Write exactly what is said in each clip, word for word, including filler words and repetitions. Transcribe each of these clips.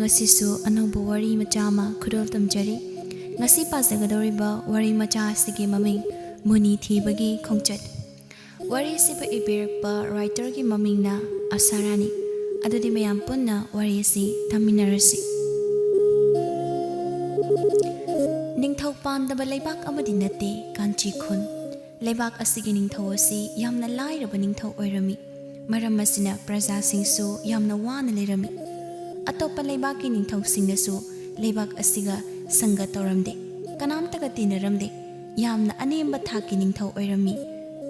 ꯉꯁꯤꯁꯨ ꯑꯅꯧꯕ ꯋꯥꯔꯤ ꯃꯆꯥ ꯑꯃ ꯈꯨꯗꯣꯜ ꯇꯝꯖꯔꯤ꯫ ꯉꯁꯤ ꯄꯥꯖꯒꯗꯧꯔꯤꯕ ꯋꯥꯔꯤ ꯃꯆꯥ ꯑꯁꯤꯒꯤ ꯃꯃꯤꯡ ꯃꯨꯅꯤ ꯊꯤꯕꯒꯤ ꯈꯣꯡꯆꯠ꯫ ꯋꯥꯔꯤꯁꯤꯕꯨ ꯏꯕꯤꯔꯛꯄ writerꯒꯤ ꯃꯃꯤꯡꯅ ꯑꯁꯥꯔꯥꯅꯤ꯫ ꯑꯗꯨꯗꯤ ꯃꯌꯥꯝ ꯄꯨꯟꯅ ꯋꯥꯔꯤ ꯑꯁꯤ ꯇꯥꯃꯤꯟꯅꯔꯁꯤ꯫ ꯅꯤꯡꯊꯧ ꯄꯥꯟꯗꯕ ꯂꯩꯕꯥꯛ ꯑꯃꯗꯤ ꯅꯠꯇꯦ ꯀꯥꯟꯆꯤ ꯈꯨꯟ꯫ ꯂꯩꯕꯥꯛ ꯑꯁꯤꯒꯤ ꯅꯤꯡꯊꯧ ꯑꯁꯤ ꯌꯥꯝꯅ ꯂꯥꯏꯔꯕ ꯅꯤꯡꯊꯧ ꯑꯣꯏꯔꯝꯃꯤ꯫ ꯃꯔꯝ ꯑꯁꯤꯅ ꯄ꯭ꯔꯖꯥꯁꯤꯡꯁꯨ ꯌꯥꯝꯅ ꯋꯥꯅ ꯂꯩꯔꯝꯃꯤ꯫ ꯑꯇꯣꯞꯄ ꯂꯩꯕꯥꯛꯀꯤ ꯅꯤꯡꯊꯧꯁꯤꯡꯅꯁꯨ ꯂꯩꯕꯥꯛ ꯑꯁꯤꯒ ꯁꯪꯒ ꯇꯧꯔꯝꯗꯦ, ꯀꯅꯥꯝꯇꯒ ꯇꯤꯟꯅꯔꯝꯗꯦ꯫ ꯌꯥꯝꯅ ꯑꯅꯦꯝꯕ ꯊꯥꯛꯀꯤ ꯅꯤꯡꯊꯧ ꯑꯣꯏꯔꯝꯃꯤ꯫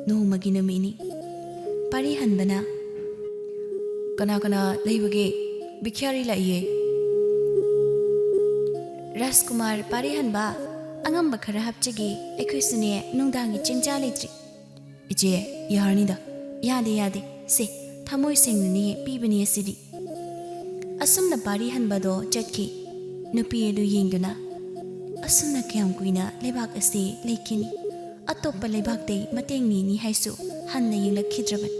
ꯅꯣꯡꯃꯒꯤ ꯅꯨꯃꯤꯠꯅꯤ꯫ ꯄꯥꯔꯤ ꯍꯟꯕꯅ, "ꯀꯅꯥ ꯀꯅꯥ ꯂꯩꯕꯒꯦ? ꯚꯤꯈ꯭ꯌꯥꯔꯤ ꯂꯥꯛꯏꯌꯦ꯫" "ꯔꯥꯖꯀꯨꯃꯥꯔ ꯄꯥꯔꯤ ꯍꯟꯕ, ꯑꯉꯝꯕ ꯈꯔ ꯍꯥꯞꯆꯒꯦ, ꯑꯩꯈꯣꯏꯁꯨꯅꯦ ꯅꯨꯡꯗꯥꯡꯒꯤ ꯆꯦꯡꯖꯥ ꯂꯩꯇ꯭ꯔꯤ꯫" "ꯏꯆꯦ, ꯌꯥꯔꯅꯤꯗ꯫" "ꯌꯥꯗꯦ, ꯌꯥꯗꯦ, ꯁꯦ, ꯊꯃꯣꯏ ꯁꯦꯡꯅꯅꯦ ꯄꯤꯕꯅꯦ ꯑꯁꯤꯗꯤ꯫" ꯑꯁꯨꯝꯅ ꯄꯥꯔꯤ ꯍꯟꯕꯗꯣ ꯆꯠꯈꯤ꯫ ꯅꯨꯄꯤ ꯑꯗꯨ ꯌꯦꯡꯗꯨꯅ, "ꯑꯁꯨꯝꯅ ꯀꯌꯥꯝ ꯀꯨꯏꯅ ꯂꯩꯕꯥꯛ ꯑꯁꯤ ꯂꯩꯈꯤꯅꯤ? ꯑꯇꯣꯞꯄ ꯂꯩꯕꯥꯛꯇꯩ ꯃꯇꯦꯡ ꯅꯤꯅꯤ ꯍꯥꯏꯁꯨ ꯍꯟꯅ ꯌꯦꯡꯂꯛꯈꯤꯗ꯭ꯔꯕꯅꯤ꯫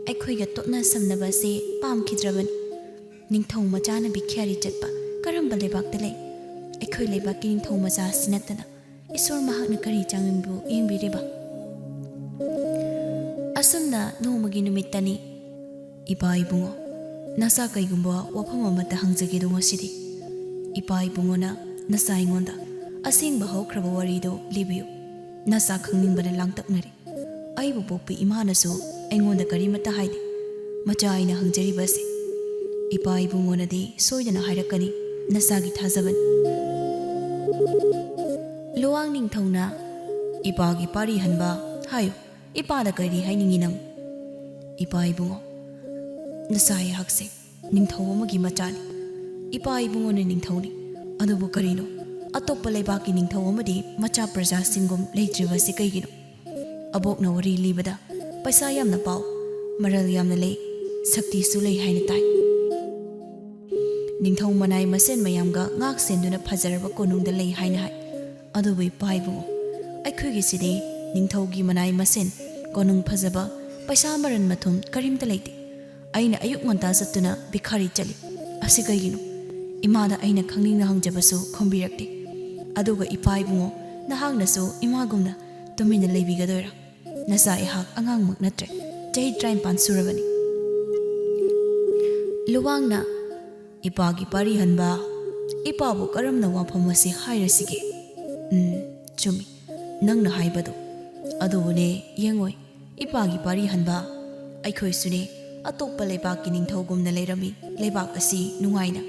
ꯑꯩꯈꯣꯏꯒ ꯇꯣꯠꯅ ꯁꯝꯅꯕ ꯑꯁꯤ ꯄꯥꯝꯈꯤꯗ꯭ꯔꯕꯅꯤ꯫ ꯅꯤꯡꯊꯧ ꯃꯆꯥꯅ ꯚꯤꯈ꯭ꯌꯥꯔꯤ ꯆꯠꯄ ꯀꯔꯝꯕ ꯂꯩꯕꯥꯛꯇ ꯂꯩ? ꯑꯩꯈꯣꯏ ꯂꯩꯕꯥꯛꯀꯤ ꯅꯤꯡꯊꯧ ꯃꯆꯥ ꯑꯁꯤ ꯅꯠꯇꯅ ꯏꯁꯣꯔ ꯃꯍꯥꯛꯅ ꯀꯔꯤ ꯆꯥꯡꯌꯦꯡꯕꯨ ꯌꯦꯡꯕꯤꯔꯤꯕ?" ꯑꯁꯨꯝꯅ ꯅꯣꯡꯃꯒꯤ ꯅꯨꯃꯤꯠꯇꯅꯤ꯫ "ꯏꯄꯥ ꯏꯕꯨꯡꯉꯣ, ꯅꯆꯥ ꯀꯩꯒꯨꯝꯕ ꯋꯥꯐꯝ ꯑꯃꯠꯇ ꯍꯪꯖꯒꯦꯗꯣ ꯉꯁꯤꯗꯤ꯫ ꯏꯄꯥ ꯏꯕꯨꯡꯉꯣꯅ ꯅꯆꯥ ꯑꯩꯉꯣꯟꯗ ꯑꯁꯦꯡꯕ ꯍꯧꯈ꯭ꯔꯕ ꯋꯥꯔꯤꯗꯣ ꯂꯤꯕꯤꯌꯨ꯫ ꯅꯆꯥ ꯈꯪꯅꯤꯡꯕꯅ ꯂꯥꯡꯇꯛꯅꯔꯦ꯫ ꯑꯩꯕꯨ ꯄꯣꯛꯄꯤ ꯏꯃꯥꯅꯁꯨ ꯑꯩꯉꯣꯟꯗ ꯀꯔꯤꯃꯠꯇ ꯍꯥꯏꯗꯦ꯫ ꯃꯆꯥ ꯑꯩꯅ ꯍꯪꯖꯔꯤꯕ ꯑꯁꯤ ꯏꯄꯥ ꯏꯕꯨꯡꯉꯣꯅꯗꯤ ꯁꯣꯏꯗꯅ ꯍꯥꯏꯔꯛꯀꯅꯤ꯫ ꯅꯆꯥꯒꯤ ꯊꯥꯖꯕꯅꯤ꯫" ꯂꯨꯋꯥꯡ ꯅꯤꯡꯊꯧꯅ, "ꯏꯄꯥꯒꯤ ꯄꯥꯔꯤ ꯍꯟꯕ ꯍꯥꯏꯌꯨ꯫ ꯏꯄꯥꯗ ꯀꯔꯤ ꯍꯥꯏꯅꯤꯡꯉꯤ ꯅꯪ?" "ꯏꯄꯥ ꯏꯕꯨꯡꯉꯣ, ꯅꯆꯥ ꯑꯩꯍꯥꯛꯁꯦ ꯅꯤꯡꯊꯧ ꯑꯃꯒꯤ ꯃꯆꯥꯅꯤ꯫ ꯏꯄꯥ ꯏꯕꯨꯡꯉꯣꯅ ꯅꯤꯡꯊꯧꯅꯤ꯫ ꯑꯗꯨꯕꯨ ꯀꯔꯤꯅꯣ, ꯑꯇꯣꯞꯄ ꯂꯩꯕꯥꯛꯀꯤ ꯅꯤꯡꯊꯧ ꯑꯃꯗꯤ ꯃꯆꯥ ꯄ꯭ꯔꯖꯥꯁꯤꯡꯒꯨꯝ ꯂꯩꯇ꯭ꯔꯤꯕꯁꯤ ꯀꯩꯒꯤꯅꯣ? ꯑꯕꯣꯛꯅ ꯋꯥꯔꯤ ꯂꯤꯕꯗ ꯄꯩꯁꯥ ꯌꯥꯝꯅ ꯄꯥꯎ, ꯃꯔꯜ ꯌꯥꯝꯅ ꯂꯩ, ꯁꯛꯇꯤꯁꯨ ꯂꯩ ꯍꯥꯏꯅ ꯇꯥꯏ꯫ ꯅꯤꯡꯊꯧ ꯃꯅꯥꯏ ꯃꯁꯦꯟ ꯃꯌꯥꯝꯒ ꯉꯥꯛ ꯁꯦꯟꯗꯨꯅ ꯐꯖꯔꯕ ꯀꯣꯅꯨꯡꯗ ꯂꯩ ꯍꯥꯏꯅ ꯍꯥꯏ꯫ ꯑꯗꯨꯕꯨ ꯏꯄꯥ ꯏꯕꯨꯡꯉꯣ, ꯑꯩꯈꯣꯏꯒꯤꯁꯤꯗꯤ ꯅꯤꯡꯊꯧꯒꯤ ꯃꯅꯥꯏ ꯃꯁꯦꯟ ꯀꯣꯅꯨꯡ ꯐꯖꯕ, ꯄꯩꯁꯥ ꯃꯔꯟ ꯃꯊꯨꯝ ꯀꯔꯤꯝꯇ ꯂꯩꯇꯦ꯫ ꯑꯩꯅ ꯑꯌꯨꯛ ꯉꯟꯇꯥ ꯆꯠꯇꯨꯅ ꯚꯤꯈꯥꯔꯤ ꯆꯠꯂꯤ꯫ ꯑꯁꯤ ꯀꯩꯒꯤꯅꯣ? ꯏꯃꯥꯗ ꯑꯩꯅ ꯈꯪꯅꯤꯡꯅ ꯍꯪꯖꯕꯁꯨ ꯈꯨꯝꯕꯤꯔꯛꯇꯦ꯫ ꯑꯗꯨꯒ ꯏꯄꯥ ꯏꯕꯨꯡꯉꯣ, ꯅꯍꯥꯛꯅꯁꯨ ꯏꯃꯥꯒꯨꯝꯅ ꯇꯨꯃꯤꯟꯅ ꯂꯩꯕꯤꯒꯗꯣꯏꯔꯥ? ꯅꯆꯥ ꯑꯩꯍꯥꯛ ꯑꯉꯥꯡꯃꯛ ꯅꯠꯇ꯭ꯔꯦ, ꯆꯍꯤ ꯇꯔꯥꯅꯤꯄꯥꯟ ꯁꯨꯔꯕꯅꯤ꯫ ꯂꯨꯋꯥꯡꯅ, "ꯏꯄꯥꯒꯤ ꯄꯥꯔꯤ ꯍꯟꯕ, ꯏꯄꯥꯕꯨ ꯀꯔꯝꯅ ꯋꯥꯐꯝ ꯑꯁꯤ ꯍꯥꯏꯔꯁꯤꯒꯦ?" ꯎꯝ, ꯆꯨꯝꯃꯤ, ꯅꯪꯅ ꯍꯥꯏꯕꯗꯣ꯫ ꯑꯗꯨꯕꯨꯅꯦ, ꯌꯦꯡꯉꯣꯏ, ꯏꯄꯥꯒꯤ ꯄꯥꯔꯤ ꯍꯟꯕ, ꯑꯩꯈꯣꯏꯁꯨꯅꯦ ꯑꯇꯣꯞꯄ ꯂꯩꯕꯥꯛꯀꯤ ꯅꯤꯡꯊꯧꯒꯨꯝꯅ ꯂꯩꯔꯝꯃꯤ, ꯂꯩꯕꯥꯛ ꯑꯁꯤ ꯅꯨꯡꯉꯥꯏꯅ꯫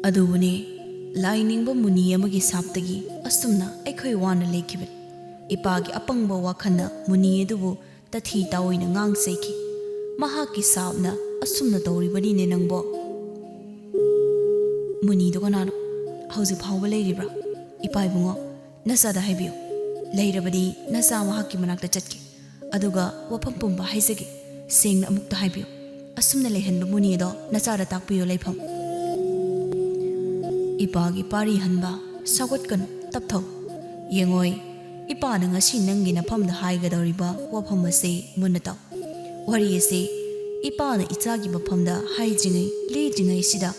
ꯑꯗꯨꯕꯨꯅꯦ, ꯂꯥꯏꯅꯤꯡꯕ ꯃꯨꯅꯤ ꯑꯃꯒꯤ ꯁꯥꯞꯇꯒꯤ ꯑꯁꯨꯝꯅ ꯑꯩꯈꯣꯏ ꯋꯥꯅ ꯂꯩꯈꯤꯕꯅꯤ꯫ ꯏꯄꯥꯒꯤ ꯑꯄꯪꯕ ꯋꯥꯈꯜꯅ ꯃꯨꯅꯤ ꯑꯗꯨꯕꯨ ꯇꯊꯤ ꯇꯥꯑꯣꯏꯅ ꯉꯥꯡꯆꯩꯈꯤ꯫ ꯃꯍꯥꯛꯀꯤ ꯁꯥꯞꯅ ꯑꯁꯨꯝꯅ ꯇꯧꯔꯤꯕꯅꯤꯅꯦ ꯅꯪꯕꯣ꯫ ꯃꯨꯅꯤꯗꯣ ꯀꯅꯥꯅꯣ? ꯍꯧꯖꯤꯛ ꯐꯥꯎꯕ ꯂꯩꯔꯤꯕ꯭ꯔꯥ? ꯏꯄꯥ ꯏꯕꯨꯡꯉꯣ, ꯅꯆꯥꯗ ꯍꯥꯏꯕꯤꯌꯨ꯫ ꯂꯩꯔꯕꯗꯤ ꯅꯆꯥ ꯃꯍꯥꯛꯀꯤ ꯃꯅꯥꯛꯇ ꯆꯠꯀꯦ꯫ ꯑꯗꯨꯒ ꯋꯥꯐꯝ ꯄꯨꯝꯕ ꯍꯥꯏꯖꯒꯦ꯫ ꯁꯦꯡꯅ ꯑꯃꯨꯛꯇ ꯍꯥꯏꯕꯤꯌꯨ꯫ ꯑꯁꯨꯝꯅ ꯂꯩꯍꯟꯕ ꯃꯨꯅꯤ ꯑꯗꯣ ꯅꯆꯥꯗ ꯇꯥꯛꯄꯤꯌꯨ ꯂꯩꯐꯝ꯫ ꯏꯄꯥꯒꯤ ꯄꯥꯔꯤ ꯍꯟꯕ, ꯁꯧꯒꯠꯀꯅꯨ, ꯇꯞꯊꯧ꯫ ꯌꯦꯡꯉꯣꯏ, ꯏꯄꯥꯅ ꯉꯁꯤ ꯅꯪꯒꯤ ꯅꯐꯝꯗ ꯍꯥꯏꯒꯗꯧꯔꯤꯕ ꯋꯥꯐꯝ ꯑꯁꯤ ꯃꯨꯟꯅ ꯇꯥꯎ꯫ ꯋꯥꯔꯤ ꯑꯁꯤ ꯏꯄꯥꯅ ꯏꯆꯥꯒꯤ ꯃꯐꯝꯗ ꯍꯥꯏꯗ꯭ꯔꯤꯉꯩ ꯂꯤꯗ꯭ꯔꯤꯉꯩꯁꯤꯗ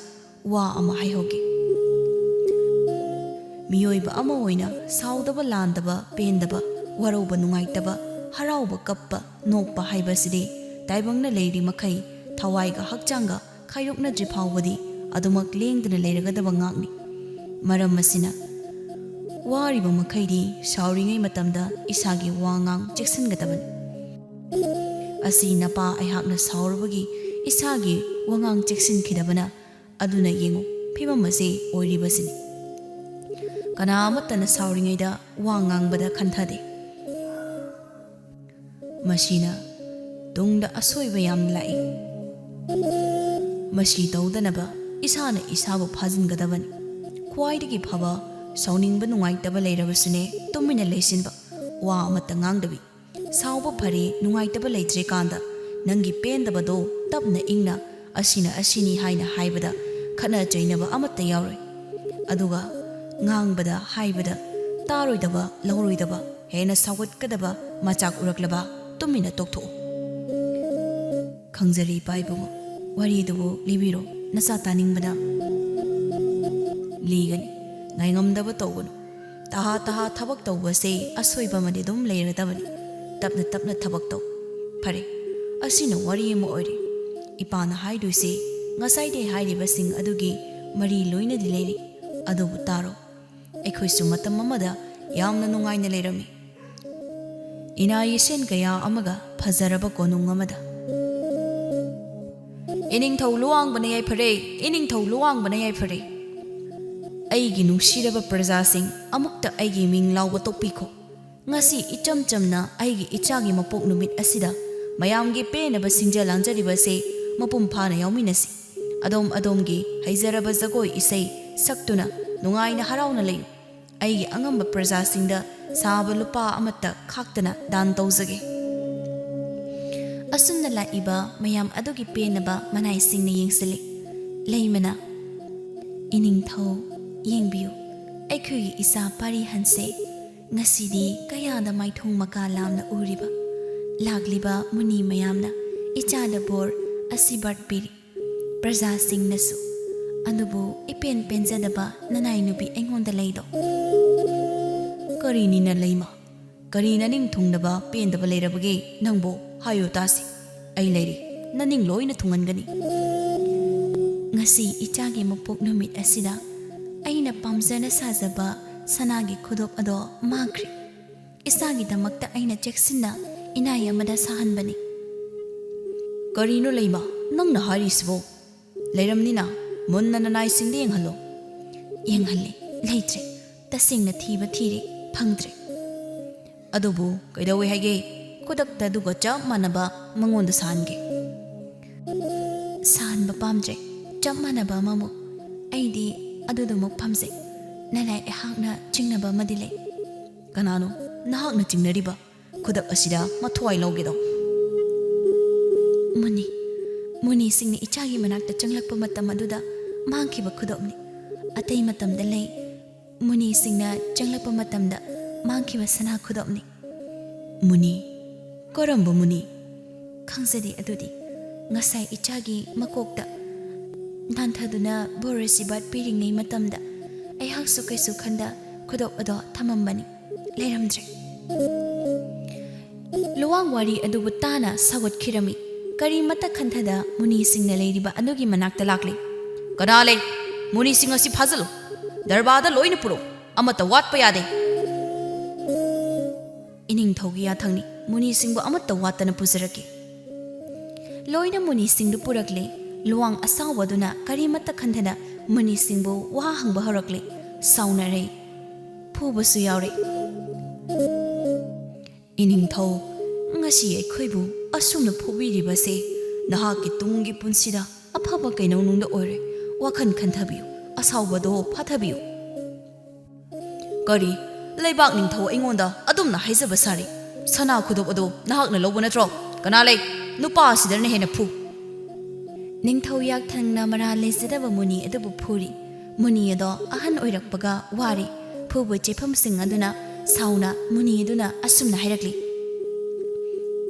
ꯋꯥ ꯑꯃ ꯍꯥꯏꯍꯧꯒꯦ꯫ ꯃꯤꯑꯣꯏꯕ ꯑꯃ ꯑꯣꯏꯅ ꯁꯥꯎꯗꯕ, ꯂꯥꯟꯗꯕ, ꯄꯦꯟꯗꯕ, ꯋꯥꯔꯧꯕ, ꯅꯨꯡꯉꯥꯏꯇꯕ, ꯍꯔꯥꯎꯕ, ꯀꯞꯄ, ꯅꯣꯛꯄ ꯍꯥꯏꯕꯁꯤꯗꯤ ꯇꯥꯏꯕꯪꯅ ꯂꯩꯔꯤ ꯃꯈꯩ ꯊꯋꯥꯏꯒ ꯍꯛꯆꯥꯡꯒ ꯈꯥꯏꯗꯣꯛꯅꯗ꯭ꯔꯤ ꯐꯥꯎꯕꯗꯤ ꯑꯗꯨꯃꯛ ꯂꯦꯡꯗꯅ ꯂꯩꯔꯒꯗꯕ ꯉꯥꯛꯅꯤ꯫ ꯃꯔꯝ ꯑꯁꯤꯅ, ꯋꯥꯔꯤꯕ ꯃꯈꯩꯗꯤ ꯁꯥꯎꯔꯤꯉꯩ ꯃꯇꯝꯗ ꯏꯁꯥꯒꯤ ꯋꯥꯉꯥꯡ ꯆꯦꯛꯁꯤꯟꯒꯗꯕꯅꯤ꯫ ꯑꯁꯤ ꯅꯄꯥ ꯑꯩꯍꯥꯛꯅ ꯁꯥꯎꯔꯨꯕꯒꯤ ꯏꯁꯥꯒꯤ ꯋꯥꯉꯥꯡ ꯆꯦꯛꯁꯤꯟꯈꯤꯗꯕꯅ ꯑꯗꯨꯅ ꯌꯦꯡꯉꯨ, ꯐꯤꯕꯝ ꯑꯁꯤ ꯑꯣꯏꯔꯤꯕꯁꯤꯅꯤ꯫ ꯀꯅꯥ ꯑꯃꯠꯇꯅ ꯁꯥꯎꯔꯤꯉꯩꯗ ꯋꯥ ꯉꯥꯡꯕꯗ ꯈꯟꯊꯗꯦ꯫ ꯃꯁꯤꯅ ꯇꯨꯡꯗ ꯑꯁꯣꯏꯕ ꯌꯥꯝꯅ ꯂꯥꯛꯏ꯫ ꯃꯁꯤ ꯇꯧꯗꯅꯕ ꯏꯁꯥꯅ ꯏꯁꯥꯕꯨ ꯐꯥꯖꯤꯟꯒꯗꯕꯅꯤ꯫ ꯈ꯭ꯋꯥꯏꯗꯒꯤ ꯐꯕ, ꯁꯥꯎꯅꯤꯡꯕ ꯅꯨꯡꯉꯥꯏꯇꯕ ꯂꯩꯔꯕꯁꯨꯅꯦ, ꯇꯨꯃꯤꯟꯅ ꯂꯩꯁꯤꯟꯕ, ꯋꯥ ꯑꯃꯠꯇ ꯉꯥꯡꯗꯕꯤ꯫ ꯁꯥꯎꯕ ꯐꯔꯦ, ꯅꯨꯡꯉꯥꯏꯇꯕ ꯂꯩꯇ꯭ꯔꯦ ꯀꯥꯟꯗ ꯅꯪꯒꯤ ꯄꯦꯟꯗꯕꯗꯣ ꯇꯞꯅ ꯏꯪꯅ ꯑꯁꯤꯅ ꯑꯁꯤꯅꯤ ꯍꯥꯏꯅ ꯍꯥꯏꯕꯗ ꯈꯠꯅ ꯆꯩꯅꯕ ꯑꯃꯠꯇ ꯌꯥꯎꯔꯣꯏ꯫ ꯑꯗꯨꯒ ꯉꯥꯡꯕꯗ ꯍꯥꯏꯕꯗ ꯇꯥꯔꯣꯏꯗꯕ ꯂꯧꯔꯣꯏꯗꯕ ꯍꯦꯟꯅ ꯁꯥꯎꯒꯠꯀꯗꯕ ꯃꯆꯥꯛ ꯎꯔꯛꯂꯕ ꯇꯨꯃꯤꯟꯅ ꯇꯣꯛꯊꯣꯛꯎ꯫ ꯈꯪꯖꯔꯦ ꯏꯄꯥ ꯏꯕꯨꯡꯉꯣ, ꯋꯥꯔꯤꯗꯨꯕꯨ ꯂꯤꯕꯤꯔꯣ, ꯅꯆꯥ ꯇꯥꯅꯤꯡꯕꯅ꯫ ꯂꯤꯒꯅꯤ꯫ ꯉꯥꯏꯉꯝꯗꯕ ꯇꯧꯒꯅꯨ꯫ ꯇꯍꯥ ꯇꯍꯥ ꯊꯕꯛ ꯇꯧꯕꯁꯦ ꯑꯁꯣꯏꯕ ꯑꯃꯗꯤ ꯑꯗꯨꯝ ꯂꯩꯔꯗꯕꯅꯤ꯫ ꯇꯞꯅ ꯇꯞꯅ ꯊꯕꯛ ꯇꯧ꯫ ꯐꯔꯦ, ꯑꯁꯤꯅ ꯋꯥꯔꯤ ꯑꯃ ꯑꯣꯏꯔꯦ꯫ ꯏꯄꯥꯅ ꯍꯥꯏꯗꯣꯏꯁꯦ ꯉꯁꯥꯏꯗꯩ ꯍꯥꯏꯔꯤꯕꯁꯤꯡ ꯑꯗꯨꯒꯤ ꯃꯔꯤ ꯂꯣꯏꯅꯗꯤ ꯂꯩꯔꯤ꯫ ꯑꯗꯨꯕꯨ ꯇꯥꯔꯣ꯫ ꯑꯩꯈꯣꯏꯁꯨ ꯃꯇꯝ ꯑꯃꯗ ꯌꯥꯝꯅ ꯅꯨꯡꯉꯥꯏꯅ ꯂꯩꯔꯝꯃꯤ꯫ ꯏꯅꯥ ꯏꯁꯦꯟ ꯀꯌꯥ ꯑꯃꯒ ꯐꯖꯔꯕ ꯀꯣꯅꯨꯡ ꯑꯃꯗ꯫ ꯏꯅꯤꯡꯊꯧ ꯂꯨꯋꯥꯡꯕꯅ ꯌꯥꯏꯐꯔꯦ, ꯏꯅꯤꯡꯊꯧ ꯂꯨꯋꯥꯡꯕꯅ ꯌꯥꯏꯐꯔꯦ꯫ ꯑꯩꯒꯤ ꯅꯨꯡꯁꯤꯔꯕ ꯄ꯭ꯔꯖꯥꯁꯤꯡ, ꯑꯃꯨꯛꯇ ꯑꯩꯒꯤ ꯃꯤꯡ ꯂꯥꯎꯕ ꯇꯣꯛꯄꯤꯈꯣ꯫ ꯉꯁꯤ ꯏꯆꯝ ꯆꯝꯅ ꯑꯩꯒꯤ ꯏꯆꯥꯒꯤ ꯃꯄꯣꯛ ꯅꯨꯃꯤꯠ ꯑꯁꯤꯗ ꯃꯌꯥꯝꯒꯤ ꯄꯦꯟꯅꯕ ꯁꯤꯟꯖ ꯂꯥꯡꯖꯔꯤꯕꯁꯦ ꯃꯄꯨꯡ ꯐꯥꯅ ꯌꯥꯎꯃꯤꯟꯅꯁꯤ꯫ ꯑꯗꯣꯝ ꯑꯗꯣꯝꯒꯤ ꯍꯩꯖꯔꯕ ꯖꯒꯣꯏ ꯏꯁꯩ ꯁꯛꯇꯨꯅ ꯅꯨꯡꯉꯥꯏꯅ ꯍꯔꯥꯎꯅ ꯂꯩꯌꯨ꯫ ꯑꯩꯒꯤ ꯑꯉꯝꯕ ꯄ꯭ꯔꯖꯥꯁꯤꯡꯗ ꯁꯥꯕ ꯂꯨꯄꯥ ꯑꯃꯠꯇ ꯈꯥꯛꯇꯅ ꯗꯥꯟ ꯇꯧꯖꯒꯦ꯫ ꯑꯁꯨꯝꯅ ꯂꯥꯛꯏꯕ ꯃꯌꯥꯝ ꯑꯗꯨꯒꯤ ꯄꯦꯟꯅꯕ ꯃꯅꯥꯏꯁꯤꯡꯅ ꯌꯦꯡꯁꯤꯜꯂꯤ꯫ ꯂꯩꯃꯅ, "ꯏꯅꯤꯡꯊꯧ, ꯌꯦꯡꯕꯤꯌꯨ, ꯑꯩꯈꯣꯏꯒꯤ ꯏꯆꯥ ꯄꯥꯔꯤꯍꯟꯁꯦ ꯉꯁꯤꯗꯤ ꯀꯌꯥꯗ ꯃꯥꯏꯊꯣꯡ ꯃꯀꯥ ꯂꯥꯝꯅ ꯎꯔꯤꯕ꯫ ꯂꯥꯛꯂꯤꯕ ꯃꯨꯅꯤ ꯃꯌꯥꯝꯅ ꯏꯆꯥꯗ ꯕꯣꯔ ꯑꯁꯤꯕꯥꯔꯠ ꯄꯤꯔꯤ꯫ ꯄ꯭ꯔꯖꯥꯁꯤꯡꯅꯁꯨ꯫ ꯑꯗꯨꯕꯨ ꯏꯄꯦꯟ ꯄꯦꯟꯖꯗꯕ ꯅꯅꯥꯏ ꯅꯨꯄꯤ ꯑꯩꯉꯣꯟꯗ ꯂꯩꯗꯣ?" "ꯀꯔꯤꯅꯤꯅ ꯂꯩꯃ? ꯀꯔꯤ ꯅꯅꯤꯡ ꯊꯨꯡꯅꯕ ꯄꯦꯟꯗꯕ ꯂꯩꯔꯕꯒꯦ ꯅꯪꯕꯨ? ꯍꯥꯏꯌꯨ ꯇꯥꯁꯤ꯫ ꯑꯩ ꯂꯩꯔꯤ, ꯅꯅꯤꯡ ꯂꯣꯏꯅ ꯊꯨꯡꯍꯟꯒꯅꯤ꯫ ꯉꯁꯤ ꯏꯆꯥꯒꯤ ꯃꯄꯣꯛ ꯅꯨꯃꯤꯠ ꯑꯁꯤꯗ ꯑꯩꯅ ꯄꯥꯝꯖꯅ ꯁꯥꯖꯕ ꯁꯅꯥꯒꯤ ꯈꯨꯗꯣꯞ ꯑꯗꯣ ꯃꯥꯡꯈ꯭ꯔꯦ꯫ ꯏꯆꯥꯒꯤꯗꯃꯛꯇ ꯑꯩꯅ ꯆꯦꯛꯁꯤꯟꯅ ꯏꯅꯥꯏ ꯑꯃꯗ ꯁꯥꯍꯟꯕꯅꯤ꯫" "ꯀꯔꯤꯅꯣ ꯂꯩꯃ ꯅꯪꯅ ꯍꯥꯏꯔꯤꯁꯤꯕꯣ? ꯂꯩꯔꯝꯅꯤꯅ, ꯃꯨꯟꯅ ꯅꯅꯥꯏꯁꯤꯡꯗ ꯌꯦꯡꯍꯜꯂꯣ꯫" "ꯌꯦꯡꯍꯜꯂꯦ, ꯂꯩꯇ꯭ꯔꯦ꯫ ꯇꯁꯦꯡꯅ ꯊꯤꯕ ꯊꯤꯔꯦ, ꯐꯪꯗ꯭ꯔꯦ꯫ ꯑꯗꯨꯕꯨ ꯀꯩꯗꯧꯋꯦ ꯍꯥꯏꯒꯦ? ꯈꯨꯗꯛꯇ ꯑꯗꯨꯒ ꯆꯞ ꯃꯥꯟꯅꯕ ꯃꯉꯣꯟꯗ ꯁꯥꯍꯟꯒꯦ꯫" "ꯁꯥꯍꯟꯕ ꯄꯥꯝꯗ꯭ꯔꯦ, ꯆꯞ ꯃꯥꯟꯅꯕ ꯑꯃꯃꯨꯛ꯫ ꯑꯩꯗꯤ ꯑꯗꯨꯗꯨꯃꯛ ꯄꯥꯝꯖꯩ꯫ ꯅꯅꯥꯏ ꯑꯩꯍꯥꯛꯅ ꯆꯤꯡꯅꯕ ꯑꯃꯗꯤ ꯂꯩ꯫" "ꯀꯅꯥꯅꯣ ꯅꯍꯥꯛꯅ ꯆꯤꯡꯅꯔꯤꯕ? ꯈꯨꯗꯛ ꯑꯁꯤꯗ ꯃꯊ꯭ꯋꯥꯏ ꯂꯧꯒꯦꯗꯣ?" "ꯃꯨꯅꯤ, ꯃꯨꯅꯤꯁꯤꯡꯅ ꯏꯆꯥꯒꯤ ꯃꯅꯥꯛꯇ ꯆꯪꯂꯛꯄ ꯃꯇꯝ ꯑꯗꯨꯗ ꯃꯥꯡꯈꯤꯕ ꯈꯨꯗꯣꯞꯅꯤ꯫ ꯑꯇꯩ ꯃꯇꯝꯗ ꯂꯩ, ꯃꯨꯅꯤꯁꯤꯡꯅ ꯆꯪꯂꯛꯄ ꯃꯇꯝꯗ ꯃꯥꯡꯈꯤꯕ ꯁꯅꯥ ꯈꯨꯗꯣꯞꯅꯤ꯫" "ꯃꯨꯅꯤ? ꯀꯔꯝꯕ ꯃꯨꯅꯤ?" "ꯈꯪꯖꯗꯦ ꯑꯗꯨꯗꯤ꯫ ꯉꯁꯥꯏ ꯏꯆꯥꯒꯤ ꯃꯀꯣꯛꯇ ꯅꯥꯟꯊꯗꯨꯅ ꯕꯣꯔ ꯑꯁꯤꯕꯥꯠ ꯄꯤꯔꯤꯉꯩ ꯃꯇꯝꯗ ꯑꯩꯍꯥꯛꯁꯨ ꯀꯩꯁꯨ ꯈꯟꯗ ꯈꯨꯗꯣꯞ ꯑꯗꯣ ꯊꯝꯃꯝꯕꯅꯤ꯫ ꯂꯩꯔꯝꯗ꯭ꯔꯦ꯫ ꯂꯨꯋꯥꯡ ꯋꯥꯔꯤ ꯑꯗꯨꯕꯨ ꯇꯥꯅ ꯁꯥꯎꯒꯠꯈꯤꯔꯝꯃꯤ꯫ ꯀꯔꯤꯃꯠꯇ ꯈꯟꯊꯗ ꯃꯨꯅꯤꯁꯤꯡꯅ ꯂꯩꯔꯤꯕ ꯑꯗꯨꯒꯤ ꯃꯅꯥꯛꯇ ꯂꯥꯛꯂꯦ꯫ "ꯀꯅꯥ ꯂꯩ? ꯃꯨꯅꯤꯁꯤꯡ ꯑꯁꯤ ꯐꯥꯖꯤꯜꯂꯨ꯫ ꯗꯔꯕꯥꯔꯗ ꯂꯣꯏꯅ ꯄꯨꯔꯛꯎ꯫ ꯑꯃꯠꯇ ꯋꯥꯠꯄ ꯌꯥꯗꯦ꯫" "ꯏꯅꯤꯡꯊꯧꯒꯤ ꯌꯥꯊꯪꯅꯤ, ꯃꯨꯅꯤꯁꯤꯡꯕꯨ ꯑꯃꯠꯇ ꯋꯥꯠꯇꯅ ꯄꯨꯖꯔꯛꯀꯦ꯫" ꯂꯣꯏꯅ ꯃꯨꯅꯤꯁꯤꯡꯗꯨ ꯄꯨꯔꯛꯂꯦ꯫ ꯂꯨꯋꯥꯡ ꯑꯁꯥꯎꯕ ꯑꯗꯨꯅ ꯀꯔꯤꯃꯠꯇ ꯈꯟꯊꯅ ꯃꯨꯅꯤꯁꯤꯡꯕꯨ ꯋꯥ ꯍꯪꯕ ꯍꯧꯔꯛꯂꯦ꯫ ꯁꯥꯎꯅꯔꯦ꯫ ꯐꯨꯕꯁꯨ ꯌꯥꯎꯔꯦ꯫ "ꯏꯅꯤꯡꯊꯧ, ꯉꯁꯤ ꯑꯩꯈꯣꯏꯕꯨ ꯑꯁꯨꯝꯅ ꯐꯨꯕꯤꯔꯤꯕꯁꯦ ꯅꯍꯥꯛꯀꯤ ꯇꯨꯡꯒꯤ ꯄꯨꯟꯁꯤꯗ ꯑꯐꯕ ꯀꯩꯗꯧꯅꯨꯡꯗ ꯑꯣꯏꯔꯣꯏ꯫ ꯋꯥꯈꯜ ꯈꯟꯊꯕꯤꯌꯨ, ꯑꯁꯥꯎꯕꯗꯣ ꯐꯥꯊꯕꯤꯌꯨ꯫" "ꯀꯔꯤ? ꯂꯩꯕꯥꯛ ꯅꯤꯡꯊꯧ ꯑꯩꯉꯣꯟꯗ ꯑꯗꯨꯝꯅ ꯍꯥꯏꯖꯕ ꯁꯥꯔꯤ? ꯁꯅꯥ ꯈꯨꯗꯣꯞ ꯑꯗꯨ ꯅꯍꯥꯛꯅ ꯂꯧꯕ ꯅꯠꯇ꯭ꯔꯣ? ꯀꯅꯥ ꯂꯩ? ꯅꯨꯄꯥ ꯑꯁꯤꯗꯅ ꯍꯦꯟꯅ ꯐꯨ꯫" ꯅꯤꯡꯊꯧ ꯌꯥꯛꯊꯪꯅ ꯃꯔꯥꯜ ꯂꯩꯖꯗꯕ ꯃꯨꯅꯤ ꯑꯗꯨꯕꯨ ꯐꯨꯔꯤ꯫ ꯃꯨꯅꯤ ꯑꯗꯣ ꯑꯍꯟ ꯑꯣꯏꯔꯛꯄꯒ ꯋꯥꯔꯤ꯫ ꯐꯨꯕ ꯆꯦꯐꯝꯁꯤꯡ ꯑꯗꯨꯅ ꯁꯥꯎꯅ ꯃꯨꯅꯤ ꯑꯗꯨꯅ ꯑꯁꯨꯝꯅ ꯍꯥꯏꯔꯛꯂꯤ꯫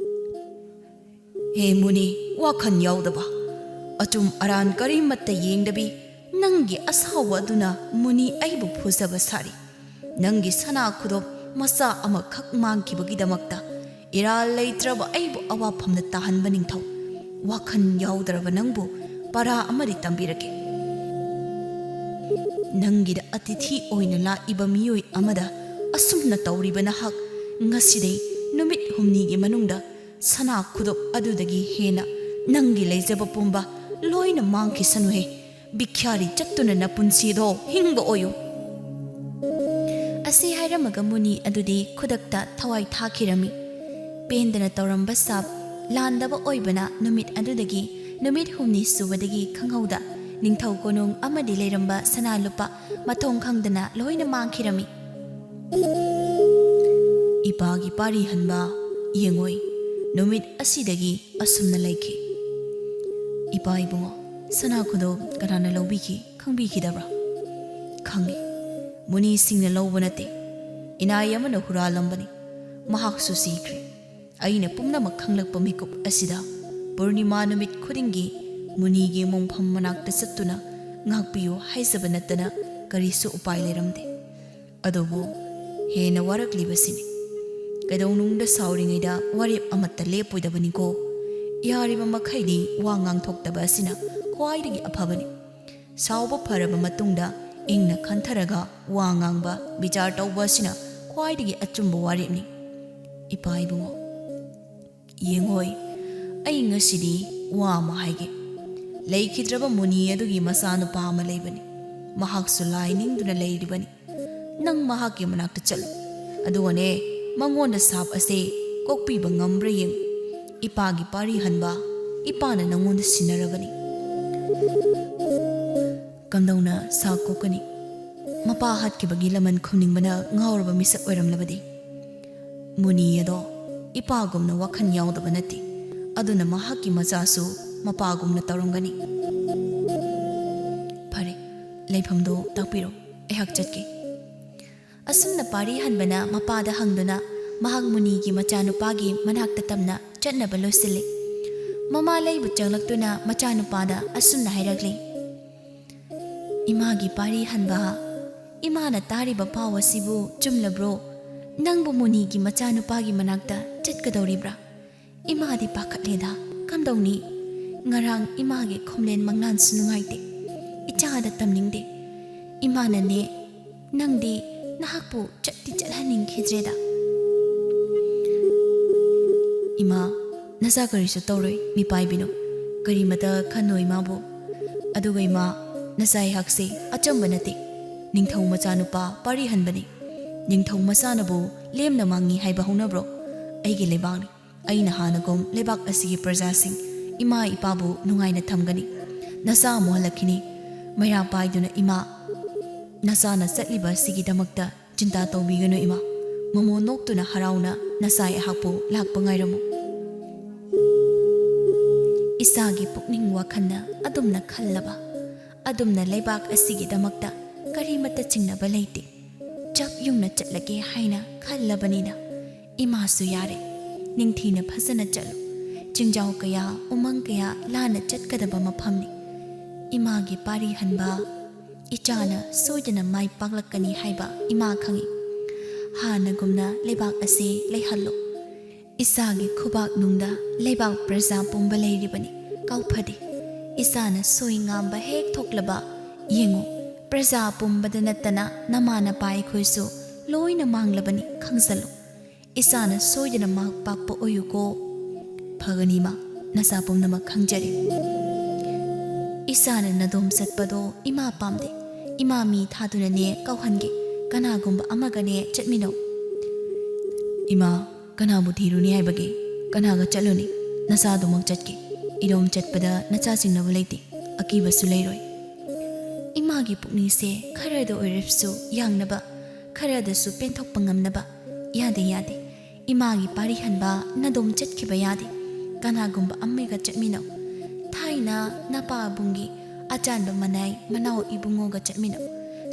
"ꯍꯦ ꯃꯨꯅꯤ, ꯋꯥꯈꯜ ꯌꯥꯎꯗꯕ, ꯑꯆꯨꯝ ꯑꯔꯥꯟ ꯀꯔꯤꯃꯠꯇ ꯌꯦꯡꯗꯕꯤ, ꯅꯪꯒꯤ ꯑꯁꯥꯎꯕ ꯑꯗꯨꯅ ꯃꯨꯅꯤ ꯑꯩꯕꯨ ꯐꯨꯖꯕ ꯁꯥꯔꯤ꯫ ꯅꯪꯒꯤ ꯁꯅꯥ ꯈꯨꯗꯣꯞ ꯃꯆꯥ ꯑꯃꯈꯛ ꯃꯥꯡꯈꯤꯕꯒꯤꯗꯃꯛꯇ ꯏꯔꯥꯜ ꯂꯩꯇ꯭ꯔꯕ ꯑꯩꯕꯨ ꯑꯋꯥꯐꯝꯗ ꯇꯥꯍꯟꯕ ꯅꯤꯡꯊꯧ, ꯋꯥꯈꯜ ꯌꯥꯎꯗ꯭ꯔꯕ ꯅꯪꯕꯨ ꯄꯔꯥ ꯑꯃꯗꯤ ꯇꯝꯕꯤꯔꯛꯀꯦ꯫ ꯅꯪꯒꯤꯗ ꯑꯇꯤꯊꯤ ꯑꯣꯏꯅ ꯂꯥꯛꯏꯕ ꯃꯤꯑꯣꯏ ꯑꯃꯗ ꯑꯁꯨꯝꯅ ꯇꯧꯔꯤꯕ ꯅꯍꯥꯛ, ꯉꯁꯤꯗꯩ ꯅꯨꯃꯤꯠ ꯍꯨꯝꯅꯤꯒꯤ ꯃꯅꯨꯡꯗ ꯁꯅꯥ ꯈꯨꯗꯣꯞ ꯑꯗꯨꯗꯒꯤ ꯍꯦꯟꯅ ꯅꯪꯒꯤ ꯂꯩꯖꯕ ꯄꯨꯝꯕ ꯂꯣꯏꯅ ꯃꯥꯡꯈꯤꯁꯅꯨꯍꯦ꯫ ꯚꯤꯈ꯭ꯌꯥꯔꯤ ꯆꯠꯇꯨꯅ ꯅꯄꯨꯟꯁꯤꯗꯣ ꯍꯤꯡꯕ ꯑꯣꯏꯌꯨ꯫" ꯑꯁꯤ ꯍꯥꯏꯔꯝꯃꯒ ꯃꯨꯅꯤ ꯑꯗꯨꯗꯤ ꯈꯨꯗꯛꯇ ꯊꯋꯥꯏ ꯊꯥꯈꯤꯔꯝꯃꯤ꯫ ꯄꯦꯟꯗꯅ ꯇꯧꯔꯝꯕ ꯁꯥꯞ ꯂꯥꯟꯗꯕ ꯑꯣꯏꯕꯅ ꯅꯨꯃꯤꯠ ꯑꯗꯨꯗꯒꯤ ꯅꯨꯃꯤꯠ ꯍꯨꯝꯅꯤ ꯁꯨꯕꯗꯒꯤ ꯈꯪꯍꯧꯗ ꯅꯤꯡꯊꯧ ꯀꯣꯅꯨꯡ ꯑꯃꯗꯤ ꯂꯩꯔꯝꯕ ꯁꯅꯥ ꯂꯨꯄꯥ ꯃꯊꯣꯡ ꯈꯪꯗꯅ ꯂꯣꯏꯅ ꯃꯥꯡꯈꯤꯔꯝꯃꯤ꯫ ꯏꯄꯥꯒꯤ ꯄꯥꯔꯤ ꯍꯟꯕ ꯌꯦꯡꯉꯣꯏ ꯅꯨꯃꯤꯠ ꯑꯁꯤꯗꯒꯤ ꯑꯁꯨꯝꯅ ꯂꯩꯈꯤ꯫ ꯏꯄꯥ ꯏꯕꯨꯡꯉꯣ, ꯁꯅꯥ ꯈꯨꯗꯣꯞ ꯀꯅꯥꯅ ꯂꯧꯕꯤꯈꯤ ꯈꯪꯕꯤꯈꯤꯗꯕ꯭ꯔꯥ? ꯈꯪꯉꯤ꯫ ꯃꯨꯅꯤꯁꯤꯡꯅ ꯂꯧꯕ ꯅꯠꯇꯦ꯫ ꯏꯅꯥꯏ ꯑꯃꯅ ꯍꯨꯔꯥꯜꯂꯝꯕꯅꯤ꯫ ꯃꯍꯥꯛꯁꯨ ꯁꯤꯈ꯭ꯔꯦ꯫ ꯑꯩꯅ ꯄꯨꯝꯅꯃꯛ ꯈꯪꯂꯛꯄ ꯃꯤꯀꯨꯞ ꯑꯁꯤꯗ ꯄꯨꯔꯅꯤꯃꯥ ꯅꯨꯃꯤꯠ ꯈꯨꯗꯤꯡꯒꯤ ꯃꯨꯅꯤꯒꯤ ꯃꯣꯡꯐꯝ ꯃꯅꯥꯛꯇ ꯆꯠꯇꯨꯅ ꯉꯥꯛꯄꯤꯌꯨ ꯍꯥꯏꯖꯕ ꯅꯠꯇꯅ ꯀꯔꯤꯁꯨ ꯎꯄꯥꯏ ꯂꯩꯔꯝꯗꯦ꯫ ꯑꯗꯨꯕꯨ ꯍꯦꯟꯅ ꯋꯥꯔꯛꯂꯤꯕꯁꯤꯅꯤ꯫ ꯀꯩꯗꯧꯅꯨꯡꯗ ꯁꯥꯎꯔꯤꯉꯩꯗ ꯋꯥꯔꯦꯞ ꯑꯃꯠꯇ ꯂꯦꯞꯄꯣꯏꯗꯕꯅꯤꯀꯣ꯫ ꯌꯥꯔꯤꯕ ꯃꯈꯩꯗꯤ ꯋꯥ ꯉꯥꯡꯊꯣꯛꯇꯕ ꯑꯁꯤꯅ ꯈ꯭ꯋꯥꯏꯗꯒꯤ ꯑꯐꯕꯅꯤ꯫ ꯁꯥꯎꯕ ꯐꯔꯕ ꯃꯇꯨꯡꯗ ꯏꯪꯅ ꯈꯟꯊꯔꯒ ꯋꯥ ꯉꯥꯡꯕ, ꯕꯤꯆꯥꯔ ꯇꯧꯕ ꯑꯁꯤꯅ ꯈ꯭ꯋꯥꯏꯗꯒꯤ ꯑꯆꯨꯝꯕ ꯋꯥꯔꯦꯞꯅꯤ꯫ ꯏꯄꯥ ꯏꯕꯨꯡꯉꯣ, ꯌꯦꯡꯉꯣꯏ, ꯑꯩ ꯉꯁꯤꯗꯤ ꯋꯥ ꯑꯃ ꯍꯥꯏꯒꯦ꯫ ꯂꯩꯈꯤꯗ꯭ꯔꯕ ꯃꯨꯅꯤ ꯑꯗꯨꯒꯤ ꯃꯆꯥꯅꯨꯄꯥ ꯑꯃ ꯂꯩꯕꯅꯤ꯫ ꯃꯍꯥꯛꯁꯨ ꯂꯥꯏ ꯅꯤꯡꯗꯨꯅ ꯂꯩꯔꯤꯕꯅꯤ꯫ ꯅꯪ ꯃꯍꯥꯛꯀꯤ ꯃꯅꯥꯛꯇ ꯆꯠꯂꯨ꯫ ꯑꯗꯨꯒꯅꯦ, ꯃꯉꯣꯟꯗ ꯁꯥꯞ ꯑꯁꯦ ꯀꯣꯛꯄꯤꯕ ꯉꯝꯕ꯭ꯔꯥ ꯌꯦꯡꯉꯨ꯫ ꯏꯄꯥꯒꯤ ꯄꯥꯔꯤ ꯍꯟꯕ ꯏꯄꯥꯅ ꯅꯪꯉꯣꯟꯗ ꯁꯤꯟꯅꯔꯕꯅꯤ꯫ ꯀꯝꯗꯧꯅ ꯁꯥꯞ ꯀꯣꯛꯀꯅꯤ? ꯃꯄꯥ ꯍꯥꯠꯈꯤꯕꯒꯤ ꯂꯃꯟ ꯈꯨꯝꯅꯤꯡꯕꯅ ꯉꯥꯎꯔꯕ ꯃꯤꯁꯛ ꯑꯣꯏꯔꯝꯂꯕꯗꯤ? ꯃꯨꯅꯤ ꯑꯗꯣ ꯏꯄꯥꯒꯨꯝꯅ ꯋꯥꯈꯜ ꯌꯥꯎꯗꯕ ꯅꯠꯇꯦ꯫ ꯑꯗꯨꯅ ꯃꯍꯥꯛꯀꯤ ꯃꯆꯥꯁꯨ ꯃꯄꯥꯒꯨꯝꯅ ꯇꯧꯔꯝꯒꯅꯤ꯫ ꯐꯔꯦ, ꯂꯩꯐꯝꯗꯣ ꯇꯥꯛꯄꯤꯔꯣ, ꯑꯩꯍꯥꯛ ꯆꯠꯀꯦ꯫ ꯑꯁꯨꯝꯅ ꯄꯥꯔꯤ ꯍꯟꯕꯅ ꯃꯄꯥꯗ ꯍꯪꯗꯨꯅ ꯃꯍꯥꯛ ꯃꯨꯅꯤꯒꯤ ꯃꯆꯥꯅꯨꯄꯥꯒꯤ ꯃꯅꯥꯛꯇ ꯇꯝꯅ ꯆꯠꯅꯕ ꯂꯣꯏꯁꯤꯜꯂꯤ꯫ ꯃꯃꯥ ꯂꯩꯕꯨ ꯆꯪꯂꯛꯇꯨꯅ ꯃꯆꯥꯅꯨꯄꯥꯗ ꯑꯁꯨꯝꯅ ꯍꯥꯏꯔꯛꯂꯤ, "ꯏꯃꯥꯒꯤ ꯄꯥꯔꯤ ꯍꯟꯕ, ꯏꯃꯥꯅ ꯇꯥꯔꯤꯕ ꯄꯥꯎ ꯑꯁꯤꯕꯨ ꯆꯨꯝꯂꯕ꯭ꯔꯣ? ꯅꯪꯕꯨ ꯃꯨꯅꯤꯒꯤ ꯃꯆꯥꯅꯨꯄꯥꯒꯤ ꯃꯅꯥꯛꯇ ꯆꯠꯀꯗꯧꯔꯤꯕ꯭ꯔꯥ? ꯏꯃꯥꯗꯤ ꯄꯥꯈꯠꯂꯦꯗ, ꯀꯝꯗꯧꯅꯤ? ꯉꯔꯥꯡ ꯏꯃꯥꯒꯤ ꯈꯣꯝꯂꯦꯟ ꯃꯪꯂꯥꯟꯁꯨ ꯅꯨꯡꯉꯥꯏꯇꯦ, ꯏꯆꯥꯗ ꯇꯝꯅꯤꯡꯗꯦ꯫ ꯏꯃꯥꯅꯅꯦ, ꯅꯪꯗꯤ ꯅꯍꯥꯛꯄꯨ ꯆꯠꯇꯤ ꯆꯠꯍꯟꯅꯤꯡꯈꯤꯗ꯭ꯔꯦꯗ꯫" "ꯏꯃꯥ, ꯅꯆꯥ ꯀꯔꯤꯁꯨ ꯇꯧꯔꯣꯏ, ꯃꯤꯄꯥꯏꯕꯤꯅꯨ꯫ ꯀꯔꯤꯃꯇ ꯈꯟꯅꯨ ꯏꯃꯥꯕꯨ꯫ ꯑꯗꯨꯒ ꯏꯃꯥ, ꯅꯆꯥ ꯑꯩꯍꯥꯛꯁꯦ ꯑꯆꯝꯕ ꯅꯠꯇꯦ꯫ ꯅꯤꯡꯊꯧ ꯃꯆꯥꯅꯨꯄꯥ ꯄꯥꯔꯤ ꯍꯟꯕꯅꯤ꯫ ꯅꯤꯡꯊꯧ ꯃꯆꯥꯅꯕꯨ ꯂꯦꯝꯅ ꯃꯥꯡꯉꯤ ꯍꯥꯏꯕ ꯍꯧꯅꯕ꯭ꯔꯣ? ꯑꯩꯒꯤ ꯂꯩꯕꯥꯛꯅꯤ꯫ ꯑꯩꯅ ꯍꯥꯟꯅꯒꯨꯝ ꯂꯩꯕꯥꯛ ꯑꯁꯤꯒꯤ ꯄ꯭ꯔꯖꯥꯁꯤꯡ, ꯏꯃꯥ ꯏꯄꯥꯕꯨ ꯅꯨꯡꯉꯥꯏꯅ ꯊꯝꯒꯅꯤ꯫ ꯅꯆꯥ ꯑꯃꯨꯛ ꯍꯜꯂꯛꯈꯤꯅꯤ꯫ ꯃꯩꯔꯥ ꯄꯥꯏꯗꯨꯅ ꯏꯃꯥ, ꯅꯆꯥꯅ ꯆꯠꯂꯤꯕ ꯑꯁꯤꯒꯤꯗꯃꯛꯇ ꯆꯤꯟꯇꯥ ꯇꯧꯕꯤꯒꯅꯨ ꯏꯃꯥ꯫ ꯃꯃꯣ ꯅꯣꯛꯇꯨꯅ ꯍꯔꯥꯎꯅ ꯅꯆꯥ ꯑꯩꯍꯥꯛꯄꯨ ꯂꯥꯛꯄ ꯉꯥꯏꯔꯝꯃꯨ꯫" ꯏꯆꯥꯒꯤ ꯄꯨꯛꯅꯤꯡ ꯋꯥꯈꯜꯅ ꯑꯗꯨꯝꯅ ꯈꯜꯂꯕ, ꯑꯗꯨꯝꯅ ꯂꯩꯕꯥꯛ ꯑꯁꯤꯒꯤꯗꯃꯛꯇ ꯀꯔꯤꯃꯠꯇ ꯆꯤꯡꯅꯕ ꯂꯩꯇꯦ꯫ ꯆꯞ ꯌꯨꯡꯅ ꯆꯠꯂꯒꯦ ꯍꯥꯏꯅ ꯈꯜꯂꯕꯅꯤꯅ ꯏꯃꯥꯁꯨ ꯌꯥꯔꯦ꯫ ꯅꯤꯡꯊꯤꯅ ꯐꯖꯅ ꯆꯠꯂꯨ꯫ ꯆꯤꯡꯖꯥꯎ ꯀꯌꯥ, ꯎꯃꯪ ꯀꯌꯥ ꯂꯥꯟꯅ ꯆꯠꯀꯗꯕ ꯃꯐꯝꯅꯤ꯫ ꯏꯃꯥꯒꯤ ꯄꯥꯔꯤ ꯍꯟꯕ, ꯏꯆꯥꯅ ꯁꯣꯏꯗꯅ ꯃꯥꯏ ꯄꯥꯛꯂꯛꯀꯅꯤ ꯍꯥꯏꯕ ꯏꯃꯥ ꯈꯪꯏ꯫ ꯍꯥꯟꯅꯒꯨꯝꯅ ꯂꯩꯕꯥꯛ ꯑꯁꯤ ꯂꯩꯍꯜꯂꯨ꯫ ꯏꯆꯥꯒꯤ ꯈꯨꯕꯥꯛꯅꯨꯡꯗ ꯂꯩꯕꯥꯛ ꯄ꯭ꯔꯖꯥ ꯄꯨꯝꯕ ꯂꯩꯔꯤꯕꯅꯤ, ꯀꯥꯎꯐꯗꯦ꯫ ꯏꯆꯥꯅ ꯁꯣꯏ ꯉꯥꯝꯕ ꯍꯦꯛ ꯊꯣꯛꯂꯕ, ꯌꯦꯡꯉꯨ, ꯄ꯭ꯔꯖꯥ ꯄꯨꯝꯕꯗ ꯅꯠꯇꯅ ꯅꯃꯥ ꯅꯄꯥ ꯑꯩꯈꯣꯏꯁꯨ ꯂꯣꯏꯅ ꯃꯥꯡꯂꯕꯅꯤ, ꯈꯪꯖꯜꯂꯨ꯫ ꯏꯆꯥꯅ ꯁꯣꯏꯗꯅ ꯃꯥꯏ ꯄꯥꯛꯄ ꯑꯣꯏꯌꯨꯀꯣ꯫ ꯐꯒꯅꯤ ꯏꯃꯥ, ꯅꯆꯥ ꯄꯨꯝꯅꯃꯛ ꯈꯪꯖꯔꯦ꯫ ꯏꯆꯥꯅ ꯅꯗꯣꯝ ꯆꯠꯄꯗꯣ ꯏꯃꯥ ꯄꯥꯝꯗꯦ꯫ ꯏꯃꯥ ꯃꯤ ꯊꯥꯗꯨꯅꯅꯦ ꯀꯧꯍꯟꯒꯦ, ꯀꯅꯥꯒꯨꯝꯕ ꯑꯃꯒꯅꯦ ꯆꯠꯃꯤꯟꯅꯧ꯫ ꯏꯃꯥ, ꯀꯅꯥꯕꯨ ꯊꯤꯔꯨꯅꯤ ꯍꯥꯏꯕꯒꯦ? ꯀꯅꯥꯒ ꯆꯠꯂꯨꯅꯤ? ꯅꯆꯥꯗꯨꯃꯛ ꯆꯠꯀꯦ꯫ ꯏꯗꯣꯝ ꯆꯠꯄꯗ ꯅꯆꯥ ꯆꯤꯡꯅꯕ ꯂꯩꯇꯦ, ꯑꯀꯤꯕꯁꯨ ꯂꯩꯔꯣꯏ꯫ ꯏꯃꯥꯒꯤ ꯄꯨꯛꯅꯤꯡꯁꯦ ꯈꯔꯗ ꯑꯣꯏꯔꯕꯁꯨ ꯌꯥꯡꯅꯕ, ꯈꯔꯗꯁꯨ ꯄꯦꯟꯊꯣꯛꯄ ꯉꯝꯅꯕ꯫ ꯌꯥꯗꯦ, ꯌꯥꯗꯦ꯫ ꯏꯃꯥꯒꯤ ꯄꯥꯔꯤ ꯍꯟꯕ ꯅꯗꯣꯝ ꯆꯠꯈꯤꯕ ꯌꯥꯗꯦ꯫ ꯀꯅꯥꯒꯨꯝꯕ ꯑꯃꯒ ꯆꯠꯃꯤꯟꯅꯧ꯫ ꯊꯥꯏꯅ ꯅꯄꯥꯕꯨꯡꯒꯤ ꯑꯆꯥꯟꯕ ꯃꯅꯥꯏ ꯃꯅꯥꯎ ꯏꯕꯨꯡꯉꯣꯒ ꯆꯠꯃꯤꯟꯅꯧ꯫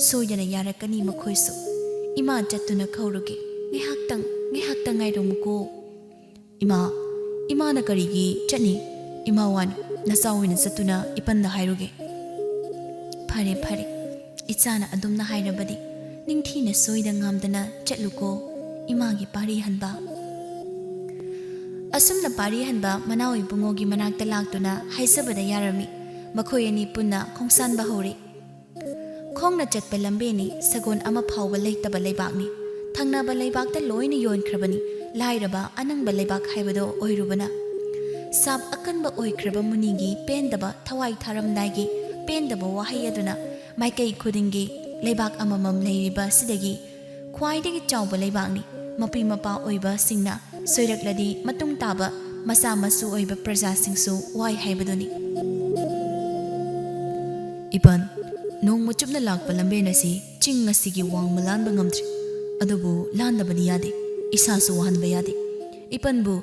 ꯁꯣꯏꯗꯅ ꯌꯥꯔꯛꯀꯅꯤ ꯃꯈꯣꯏꯁꯨ꯫ ꯏꯃꯥ ꯆꯠꯇꯨꯅ ꯀꯧꯔꯨꯒꯦ꯫ ꯉꯥꯏꯍꯥꯛꯇꯪ, ꯉꯥꯏꯍꯥꯛꯇꯪ ꯉꯥꯏꯔꯝꯃꯨꯀꯣ꯫ ꯏꯃꯥ, ꯏꯃꯥꯅ ꯀꯔꯤꯒꯤ ꯆꯠꯅꯤ? ꯏꯃꯥ ꯋꯥꯅꯤ, ꯅꯆꯥ ꯑꯣꯏꯅ ꯆꯠꯇꯨꯅ ꯏꯄꯟꯗ ꯍꯥꯏꯔꯨꯒꯦ꯫ ꯐꯔꯦ, ꯐꯔꯦ, ꯏꯆꯥꯅ ꯑꯗꯨꯝꯅ ꯍꯥꯏꯔꯕꯗꯤ ꯅꯤꯡꯊꯤꯅ ꯁꯣꯏꯗ ꯉꯥꯝꯗꯅ ꯆꯠꯂꯨꯀꯣ꯫ ꯏꯃꯥꯒꯤ ꯄꯥꯔꯤ ꯍꯟꯕ꯫ ꯑꯁꯨꯝꯅ ꯄꯥꯔꯤ ꯍꯟꯕ ꯃꯅꯥꯎ ꯏꯕꯨꯡꯉꯣꯒꯤ ꯃꯅꯥꯛꯇ ꯂꯥꯛꯇꯨꯅ ꯍꯥꯏꯖꯕꯗ ꯌꯥꯔꯝꯃꯤ꯫ ꯃꯈꯣꯏ ꯑꯅꯤ ꯄꯨꯟꯅ ꯈꯣꯡꯁꯥꯟꯕ ꯍꯧꯔꯦ꯫ ꯈꯣꯡꯅ ꯆꯠꯄ ꯂꯝꯕꯦꯟꯅꯤ, ꯁꯒꯣꯜ ꯑꯃ ꯐꯥꯎꯕ ꯂꯩꯇꯕ ꯂꯩꯕꯥꯛꯅꯤ꯫ ꯊꯪꯅꯕ ꯂꯩꯕꯥꯛꯇ ꯂꯣꯏꯅ ꯌꯣꯟꯈ꯭ꯔꯕꯅꯤ, ꯂꯥꯏꯔꯕ ꯑꯅꯪꯕ ꯂꯩꯕꯥꯛ ꯍꯥꯏꯕꯗꯣ ꯑꯣꯏꯔꯨꯕꯅ꯫ ꯁꯥꯞ ꯑꯀꯟꯕ ꯑꯣꯏꯈ꯭ꯔꯕ ꯃꯨꯅꯤꯒꯤ ꯄꯦꯟꯗꯕ ꯊꯋꯥꯏ ꯊꯥꯔꯝꯗꯥꯏꯒꯤ ꯄꯦꯟꯗꯕ ꯋꯥꯍꯩ ꯑꯗꯨꯅ ꯃꯥꯏꯀꯩ ꯈꯨꯗꯤꯡꯒꯤ ꯂꯩꯕꯥꯛ ꯑꯃꯃꯝ ꯂꯩꯔꯤꯕ ꯑꯁꯤꯗꯒꯤ ꯈ꯭ꯋꯥꯏꯗꯒꯤ ꯆꯥꯎꯕ ꯂꯩꯕꯥꯛꯅꯤ꯫ ꯃꯄꯤ ꯃꯄꯥ ꯑꯣꯏꯕꯁꯤꯡꯅ ꯁꯣꯏꯔꯛꯂꯗꯤ ꯃꯇꯨꯡ ꯇꯥꯕ ꯃꯆꯥ ꯃꯁꯨ ꯑꯣꯏꯕ ꯄ꯭ꯔꯖꯥꯁꯤꯡꯁꯨ ꯋꯥꯏ ꯍꯥꯏꯕꯗꯨꯅꯤ꯫ ꯏꯄꯟ, ꯅꯣꯡꯃ ꯆꯨꯞꯅ ꯂꯥꯛꯄ ꯂꯝꯕꯦꯟ ꯑꯁꯤ ꯆꯤꯡ ꯑꯁꯤꯒꯤ ꯋꯥꯡꯃ ꯂꯥꯟꯕ ꯉꯝꯗ꯭ꯔꯤ꯫ ꯑꯗꯨꯕꯨ ꯂꯥꯟꯗꯕꯗꯤ ꯌꯥꯗꯦ, ꯏꯁꯥꯁꯨ ꯋꯥꯍꯟꯕ ꯌꯥꯗꯦ꯫ ꯏꯄꯟꯕꯨ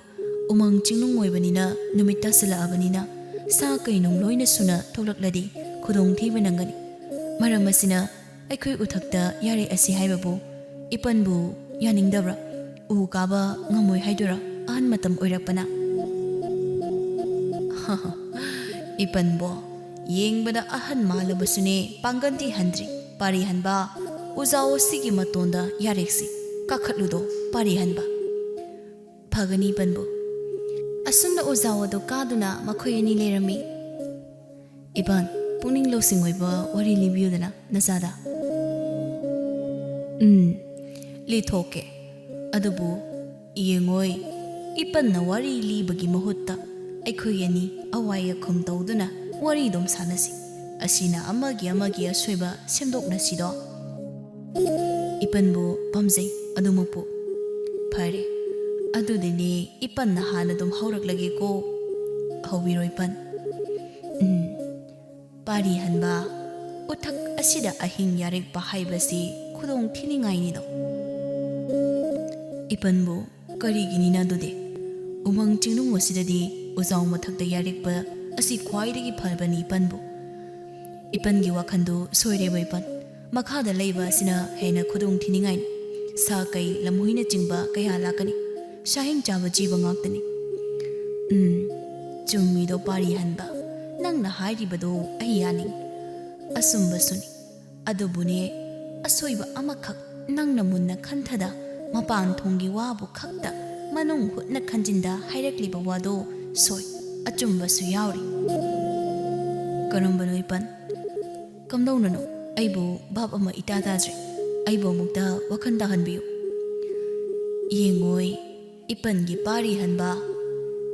ꯎꯃꯪ ꯆꯤꯡꯅꯨꯡ ꯑꯣꯏꯕꯅꯤꯅ ꯅꯨꯃꯤꯠ ꯇꯥꯁꯤꯜꯂꯛꯑꯕꯅꯤꯅ ꯁꯥ ꯀꯩꯅꯨꯡ ꯂꯣꯏꯅ ꯁꯨꯅ ꯊꯣꯛꯂꯛꯂꯗꯤ ꯈꯨꯗꯣꯡꯊꯤꯕ ꯅꯪꯒꯅꯤ꯫ ꯃꯔꯝ ꯑꯁꯤꯅ ꯑꯩꯈꯣꯏ ꯎꯊꯛꯇ ꯌꯥꯔꯦ ꯑꯁꯤ ꯍꯥꯏꯕꯕꯨ ꯏꯄꯟꯕꯨ ꯌꯥꯅꯤꯡꯗꯕ꯭ꯔꯥ? ꯎ ꯀꯥꯕ ꯉꯝꯃꯣꯏ ꯍꯥꯏꯗꯨꯔꯥ? ꯑꯍꯟ ꯃꯇꯝ ꯑꯣꯏꯔꯛꯄꯅ꯫ ꯏꯄꯟꯕꯣ, ꯌꯦꯡꯕꯗ ꯑꯍꯟ ꯃꯥꯜꯂꯕꯁꯨꯅꯦ, ꯄꯥꯡꯒꯜꯗꯤ ꯍꯟꯗ꯭ꯔꯤ꯫ ꯄꯥꯔꯤ ꯍꯟꯕ, ꯎꯖꯥꯎ ꯑꯁꯤꯒꯤ ꯃꯇꯣꯟꯗ ꯌꯥꯔꯦꯛꯁꯤ ꯀꯥꯈꯠꯂꯨꯗꯣ, ꯄꯥꯔꯤ ꯍꯟꯕ꯫ ꯐꯒꯅꯤ ꯏꯄꯟꯕꯨ꯫ ꯑꯁꯨꯝꯅ ꯎꯖꯥꯎ ꯑꯗꯨ ꯀꯥꯗꯨꯅ ꯃꯈꯣꯏ ꯑꯅꯤ ꯂꯩꯔꯝꯃꯤ꯫ ꯏꯄꯟ, ꯄꯨꯛꯅꯤꯡ ꯂꯧꯁꯤꯡ ꯑꯣꯏꯕ ꯋꯥꯔꯤ ꯂꯤꯕꯤꯌꯨꯗꯅ ꯅꯆꯥꯗ꯫ ꯎꯝ, ꯂꯤꯊꯣꯛꯀꯦ꯫ ꯑꯗꯨꯕꯨ ꯌꯦꯡꯉꯣꯏ, ꯏꯄꯟꯅ ꯋꯥꯔꯤ ꯂꯤꯕꯒꯤ ꯃꯍꯨꯠꯇ ꯑꯩꯈꯣꯏ ꯑꯅꯤ ꯑꯋꯥꯏ ꯑꯈꯨꯝ ꯇꯧꯗꯨꯅ ꯋꯥꯔꯤ ꯑꯗꯨꯝ ꯁꯥꯟꯅꯁꯤ꯫ ꯑꯁꯤꯅ ꯑꯃꯒꯤ ꯑꯃꯒꯤ ꯑꯁꯣꯏꯕ ꯁꯦꯝꯗꯣꯛꯅꯁꯤꯗꯣ꯫ ꯏꯄꯟꯕꯨ ꯄꯥꯝꯖꯩ ꯑꯗꯨꯃꯛꯄꯨ꯫ ꯐꯔꯦ, ꯑꯗꯨꯗꯤꯅꯦ, ꯏꯄꯟꯅ ꯍꯥꯟꯅ ꯑꯗꯨꯝ ꯍꯧꯔꯛꯂꯒꯦꯀꯣ꯫ ꯍꯧꯕꯤꯔꯣ ꯏꯄꯟ꯫ ꯎꯝ, ꯄꯥꯔꯤ ꯍꯟꯕ, ꯎꯊꯛ ꯑꯁꯤꯗ ꯑꯍꯤꯡ ꯌꯥꯔꯦꯛꯄ ꯍꯥꯏꯕꯁꯤ ꯈꯨꯗꯣꯡ ꯊꯤꯅꯤꯡꯉꯥꯏꯅꯤꯗꯣ꯫ ꯏꯄꯟꯕꯨ, ꯀꯔꯤꯒꯤꯅꯤꯅ ꯑꯗꯨꯗꯤ? ꯎꯃꯪ ꯆꯤꯡꯅꯨꯡ ꯑꯁꯤꯗꯗꯤ ꯎꯖꯥꯎ ꯃꯊꯛꯇ ꯌꯥꯔꯦꯛꯄ ꯑꯁꯤ ꯈ꯭ꯋꯥꯏꯗꯒꯤ ꯐꯕꯅꯤ ꯏꯄꯟꯕꯨ꯫ ꯏꯄꯟꯒꯤ ꯋꯥꯈꯜꯗꯨ ꯁꯣꯏꯔꯦꯕ ꯏꯄꯟ꯫ ꯃꯈꯥꯗ ꯂꯩꯕ ꯑꯁꯤꯅ ꯍꯦꯟꯅ ꯈꯨꯗꯣꯡ ꯊꯤꯅꯤꯡꯉꯥꯏꯅꯤ꯫ ꯁꯥ ꯀꯩ, ꯂꯝꯍꯨꯏꯅꯆꯤꯡꯕ ꯀꯌꯥ ꯂꯥꯛꯀꯅꯤ꯫ ꯁꯥꯍꯤꯡ ꯆꯥꯕ ꯖꯤꯕ ꯉꯥꯛꯇꯅꯤ꯫ ꯎꯝ, ꯆꯨꯝꯃꯤꯗꯣ ꯄꯥꯔꯤ ꯍꯟꯕ꯫ ꯅꯪꯅ ꯍꯥꯏꯔꯤꯕꯗꯣ ꯑꯩ ꯌꯥꯅꯤꯡ꯫ ꯑꯆꯨꯝꯕꯁꯨꯅꯤ꯫ ꯑꯗꯨꯕꯨꯅꯦ, ꯑꯁꯣꯏꯕ ꯑꯃꯈꯛ ꯅꯪꯅ ꯃꯨꯟꯅ ꯈꯟꯊꯗ ꯃꯄꯥꯟ ꯊꯣꯡꯒꯤ ꯋꯥꯕꯨ ꯈꯛꯇ ꯃꯅꯨꯡ ꯍꯨꯠꯅ ꯈꯟꯖꯤꯟꯗ ꯍꯥꯏꯔꯛꯂꯤꯕ ꯋꯥꯗꯣ ꯁꯣꯏ, ꯑꯆꯨꯝꯕꯁꯨ ꯌꯥꯎꯔꯤ꯫ ꯀꯔꯝꯕꯅꯣ ꯏꯄꯟ? ꯀꯝꯗꯧꯅꯅꯣ? ꯑꯩꯕꯨ ꯚꯥꯞ ꯑꯃ ꯏꯇꯥ ꯇꯥꯗ꯭ꯔꯦ꯫ ꯑꯩꯕꯨ ꯑꯃꯨꯛꯇ ꯋꯥꯈꯜ ꯇꯥꯍꯟꯕꯤꯌꯨ꯫ ꯌꯦꯡꯉꯣꯏ, ꯏꯄꯟꯒꯤ ꯄꯥꯔꯤ ꯍꯟꯕ,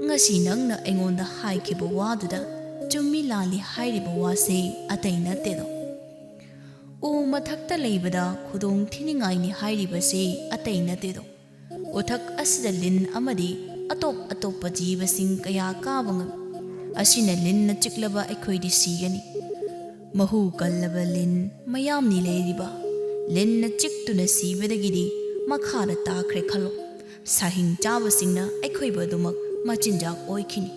ꯉꯁꯤ ꯅꯪꯅ ꯑꯩꯉꯣꯟꯗ ꯍꯥꯏꯈꯤꯕ ꯋꯥꯗꯨꯗ ꯆꯨꯝꯃꯤ ꯂꯥꯜꯂꯤ ꯍꯥꯏꯔꯤꯕ ꯋꯥꯁꯦ ꯑꯇꯩ ꯅꯠꯇꯦꯗꯣ꯫ ꯎ ꯃꯊꯛꯇ ꯂꯩꯕꯗ ꯈꯨꯗꯣꯡ ꯊꯤꯅꯤꯡꯉꯥꯏꯅꯤ ꯍꯥꯏꯔꯤꯕꯁꯦ ꯑꯇꯩ ꯅꯠꯇꯦꯗꯣ꯫ ꯎꯊꯛ ꯑꯁꯤꯗ ꯂꯤꯟ ꯑꯃꯗꯤ ꯑꯇꯣꯞ ꯑꯇꯣꯞꯄ ꯖꯤꯕꯁꯤꯡ ꯀꯌꯥ ꯀꯥꯕ ꯉꯝꯃꯤ꯫ ꯑꯁꯤꯅ ꯂꯤꯟꯅ ꯆꯤꯛꯂꯕ ꯑꯩꯈꯣꯏꯗꯤ ꯁꯤꯒꯅꯤ꯫ ꯃꯍꯨ ꯀꯜꯂꯕ ꯂꯤꯟ ꯃꯌꯥꯝꯅꯤ ꯂꯩꯔꯤꯕ꯫ ꯂꯤꯟꯅ ꯆꯤꯛꯇꯨꯅ ꯁꯤꯕꯗꯒꯤꯗꯤ ꯃꯈꯥꯗ ꯇꯥꯈ꯭ꯔꯦ ꯈꯜꯂꯣ꯫ ꯁꯥꯍꯤꯡ ꯆꯥꯕꯁꯤꯡꯅ ꯑꯩꯈꯣꯏꯕꯨ ꯑꯗꯨꯃꯛ ꯃꯆꯤꯟꯖꯥꯛ ꯑꯣꯏꯈꯤꯅꯤ꯫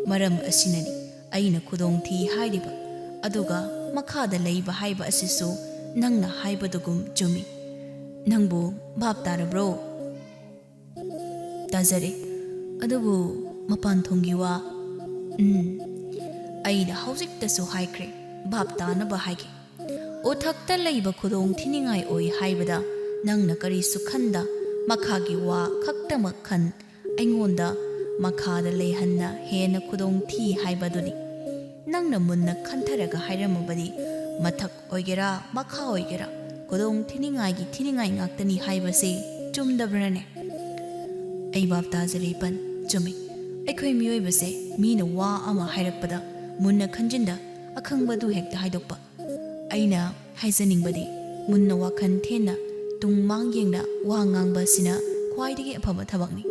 ꯃꯔꯝ ꯑꯁꯤꯅꯅꯤ ꯑꯩꯅ ꯈꯨꯗꯣꯡ ꯊꯤ ꯍꯥꯏꯔꯤꯕ꯫ ꯑꯗꯨꯒ ꯃꯈꯥꯗ ꯂꯩꯕ ꯍꯥꯏꯕ ꯑꯁꯤꯁꯨ ꯅꯪꯅ ꯍꯥꯏꯕꯗꯨꯒꯨꯝ ꯆꯨꯝꯃꯤ꯫ ꯅꯪꯕꯨ ꯚꯥꯞ ꯇꯥꯔꯕ꯭ꯔꯣ? ꯇꯥꯖꯔꯦ꯫ ꯑꯗꯨꯕꯨ ꯃꯄꯥꯟ ꯊꯣꯡꯒꯤ ꯋꯥ? ꯎꯝ꯫ ꯑꯩꯅ ꯍꯧꯖꯤꯛꯇꯁꯨ ꯍꯥꯏꯈ꯭ꯔꯦ, ꯚꯥꯞ ꯇꯥꯅꯕ ꯍꯥꯏꯒꯦ꯫ ꯎꯊꯛꯇ ꯂꯩꯕ ꯈꯨꯗꯣꯡ ꯊꯤꯅꯤꯡꯉꯥꯏ ꯑꯣꯏ ꯍꯥꯏꯕꯗ ꯅꯪꯅ ꯀꯔꯤꯁꯨ ꯈꯟꯗ, ꯃꯈꯥꯒꯤ ꯋꯥ ꯈꯛꯇꯃꯛ ꯈꯟ꯫ ꯑꯩꯉꯣꯟꯗ ꯃꯈꯥꯗ ꯂꯩꯍꯟꯅ ꯍꯦꯟꯅ ꯈꯨꯗꯣꯡ ꯊꯤ ꯍꯥꯏꯕꯗꯨꯅꯤ꯫ ꯅꯪꯅ ꯃꯨꯟꯅ ꯈꯟꯊꯔꯒ ꯍꯥꯏꯔꯝꯃꯕꯗꯤ, ꯃꯊꯛ ꯑꯣꯏꯒꯦꯔꯥ ꯃꯈꯥ ꯑꯣꯏꯒꯦꯔꯥ, ꯈꯨꯗꯣꯡ ꯊꯤꯅꯤꯡꯉꯥꯏꯒꯤ ꯊꯤꯅꯤꯡꯉꯥꯏ ꯉꯥꯛꯇꯅꯤ ꯍꯥꯏꯕꯁꯤ ꯆꯨꯝꯗꯕ꯭ꯔꯅꯦ? ꯑꯩ ꯚꯥꯞ ꯇꯥꯖꯔꯦ ꯏꯄꯟ, ꯆꯨꯝꯃꯤ꯫ ꯑꯩꯈꯣꯏ ꯃꯤꯑꯣꯏꯕꯁꯦ ꯃꯤꯅ ꯋꯥ ꯑꯃ ꯍꯥꯏꯔꯛꯄꯗ ꯃꯨꯟꯅ ꯈꯟꯖꯤꯟꯗ ꯑꯈꯪꯕꯗꯨ ꯍꯦꯛꯇ ꯍꯥꯏꯗꯣꯛꯄ꯫ ꯑꯩꯅ ꯍꯥꯏꯖꯅꯤꯡꯕꯗꯤ, ꯃꯨꯟꯅ ꯋꯥꯈꯜ ꯊꯦꯟꯅ ꯇꯨꯡ ꯃꯥꯡ ꯌꯦꯡꯅ ꯋꯥ ꯉꯥꯡꯕ ꯑꯁꯤꯅ ꯈ꯭ꯋꯥꯏꯗꯒꯤ ꯑꯐꯕ ꯊꯕꯛꯅꯤ꯫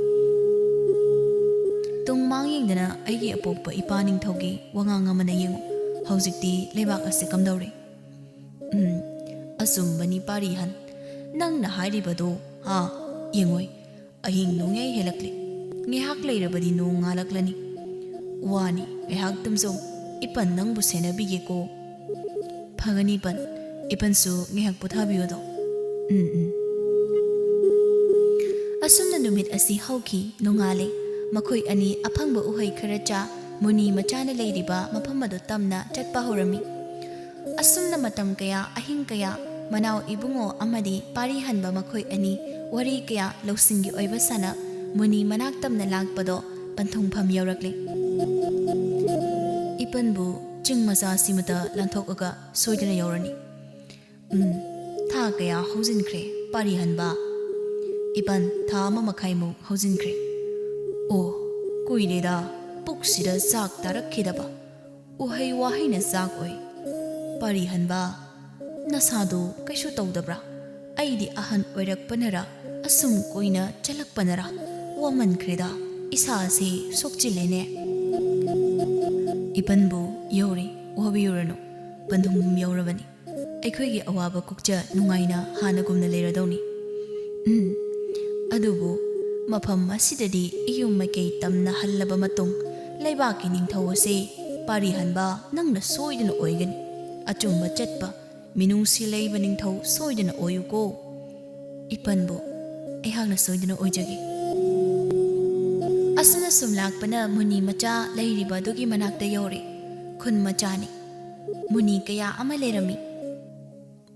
ꯇꯨꯡ ꯃꯥꯡ ꯌꯦꯡꯗꯅ ꯑꯩꯒꯤ ꯑꯄꯣꯛꯄ ꯏꯄꯥ ꯅꯤꯡꯊꯧꯒꯤ ꯋꯥꯉꯥꯡ ꯑꯃꯅ ꯌꯦꯡꯉꯨ꯫ ꯍꯧꯖꯤꯛꯇꯤ ꯂꯩꯕꯥꯛ ꯑꯁꯤ ꯀꯝꯗꯧꯔꯤ? ꯎꯝ, ꯑꯆꯨꯝꯕꯅꯤ ꯄꯥꯔꯤꯍꯟ, ꯅꯪꯅ ꯍꯥꯏꯔꯤꯕꯗꯣ꯫ ꯍꯥ, ꯌꯦꯡꯉꯣꯏ, ꯑꯍꯤꯡ ꯅꯣꯡꯌꯥꯏ ꯍꯦꯜꯂꯛꯂꯦ꯫ ꯉꯥꯏꯍꯥꯛ ꯂꯩꯔꯕꯗꯤ ꯅꯣꯡ ꯉꯥꯜꯂꯛꯂꯅꯤ꯫ ꯋꯥꯅꯤ, ꯉꯥꯏꯍꯥꯛ ꯇꯨꯝꯖꯧ꯫ ꯏꯄꯟ ꯅꯪꯕꯨ ꯁꯦꯟꯅꯕꯤꯒꯦꯀꯣ꯫ ꯐꯒꯅꯤ ꯏꯄꯟ꯫ ꯏꯄꯟꯁꯨ ꯉꯥꯏꯍꯥꯛ ꯄꯣꯊꯥꯕꯤꯌꯨꯗꯣ꯫ ꯎꯝ, ꯎꯝ꯫ ꯑꯁꯨꯝꯅ ꯅꯨꯃꯤꯠ ꯑꯁꯤ ꯍꯧꯈꯤ꯫ ꯅꯣꯡꯉꯥꯜꯂꯦ꯫ ꯃꯈꯣꯏ ꯑꯅꯤ ꯑꯐꯪꯕ ꯎꯍꯩ ꯈꯔ ꯆꯥ, ꯃꯨꯅꯤ ꯃꯆꯥꯅ ꯂꯩꯔꯤꯕ ꯃꯐꯝ ꯑꯗꯨ ꯇꯝꯅ ꯆꯠꯄ ꯍꯧꯔꯝꯃꯤ꯫ ꯑꯁꯨꯝꯅ ꯃꯇꯝ ꯀꯌꯥ, ꯑꯍꯤꯡ ꯀꯌꯥ, ꯃꯅꯥꯎ ꯏꯕꯨꯡꯉꯣ ꯑꯃꯗꯤ ꯄꯥꯔꯤ ꯍꯟꯕ ꯃꯈꯣꯏ ꯑꯅꯤ ꯋꯥꯔꯤ ꯀꯌꯥ, ꯂꯧꯁꯤꯡꯒꯤ ꯑꯣꯏꯕ ꯁꯥꯟꯅ, ꯃꯨꯅꯤ ꯃꯅꯥꯛ ꯇꯝꯅ ꯂꯥꯛꯄꯗꯣ ꯄꯟꯊꯨꯡꯐꯝ ꯌꯧꯔꯛꯂꯦ꯫ ꯏꯄꯟꯕꯨ ꯆꯤꯡ ꯃꯆꯥ ꯑꯁꯤꯃꯇ ꯂꯥꯟꯊꯣꯛꯑꯒ ꯁꯣꯏꯗꯅ ꯌꯧꯔꯅꯤ꯫ ꯎꯝ, ꯊꯥ ꯀꯌꯥ ꯍꯧꯖꯤꯟꯈ꯭ꯔꯦ, ꯄꯥꯔꯤ ꯍꯟꯕ? ꯏꯄꯟ, ꯊꯥ ꯑꯃ ꯃꯈꯥꯏꯃꯨꯛ ꯍꯧꯖꯤꯟꯈ꯭ꯔꯦ꯫ ꯑꯣ, ꯀꯨꯏꯔꯦꯗ, ꯄꯨꯛꯁꯤꯗ ꯆꯥꯛ ꯇꯥꯔꯛꯈꯤꯗꯕ꯫ ꯎꯍꯩ ꯋꯥꯍꯩꯅ ꯆꯥꯛ ꯑꯣꯏ꯫ ꯄꯥꯔꯤ ꯍꯟꯕ, ꯅꯁꯥꯗꯨ ꯀꯩꯁꯨ ꯇꯧꯗꯕ꯭ꯔꯥ? ꯑꯩꯗꯤ ꯑꯍꯟ ꯑꯣꯏꯔꯛꯄꯅꯔ, ꯑꯁꯨꯝ ꯀꯨꯏꯅ ꯆꯠꯂꯛꯄꯅꯔ, ꯋꯥꯃꯟꯈ꯭ꯔꯦꯗ, ꯏꯁꯥꯁꯤ ꯁꯣꯛꯆꯤꯜꯂꯦꯅꯦ꯫ ꯏꯄꯟꯕꯨ ꯌꯧꯔꯦ, ꯋꯥꯕꯤꯔꯨꯔꯅꯨ, ꯄꯟꯊꯨꯡꯐꯝ ꯌꯧꯔꯕꯅꯤ꯫ ꯑꯩꯈꯣꯏꯒꯤ ꯑꯋꯥꯕ ꯀꯣꯛꯆ ꯅꯨꯡꯉꯥꯏꯅ ꯍꯥꯟꯅꯒꯨꯝꯅ ꯂꯩꯔꯗꯧꯅꯤ꯫ ꯎꯝ, ꯑꯗꯨꯕꯨ ꯃꯐꯝ ꯑꯁꯤꯗꯗꯤ ꯏꯌꯨꯝ ꯃꯥꯏꯀꯩ ꯇꯝꯅ ꯍꯜꯂꯕ ꯃꯇꯨꯡ, ꯂꯩꯕꯥꯛꯀꯤ ꯅꯤꯡꯊꯧ ꯑꯁꯤ ꯄꯥꯔꯤ ꯍꯟꯕ ꯅꯪꯅ ꯁꯣꯏꯗꯅ ꯑꯣꯏꯒꯅꯤ꯫ ꯑꯆꯨꯝꯕ ꯆꯠꯄ, ꯃꯤꯅꯨꯡꯁꯤ ꯂꯩꯕ ꯅꯤꯡꯊꯧ ꯁꯣꯏꯗꯅ ꯑꯣꯏꯌꯨꯀꯣ꯫ ꯏꯄꯟꯕꯨ ꯑꯩꯍꯥꯛꯅ ꯁꯣꯏꯗꯅ ꯑꯣꯏꯖꯒꯦ꯫ ꯑꯁꯨꯝꯅ ꯁꯨꯝ ꯂꯥꯛꯄꯅ ꯃꯨꯅꯤ ꯃꯆꯥ ꯂꯩꯔꯤꯕ ꯑꯗꯨꯒꯤ ꯃꯅꯥꯛꯇ ꯌꯧꯔꯦ꯫ ꯈꯨꯟ ꯃꯆꯥꯅꯤ꯫ ꯃꯨꯅꯤ ꯀꯌꯥ ꯑꯃ ꯂꯩꯔꯝꯃꯤ꯫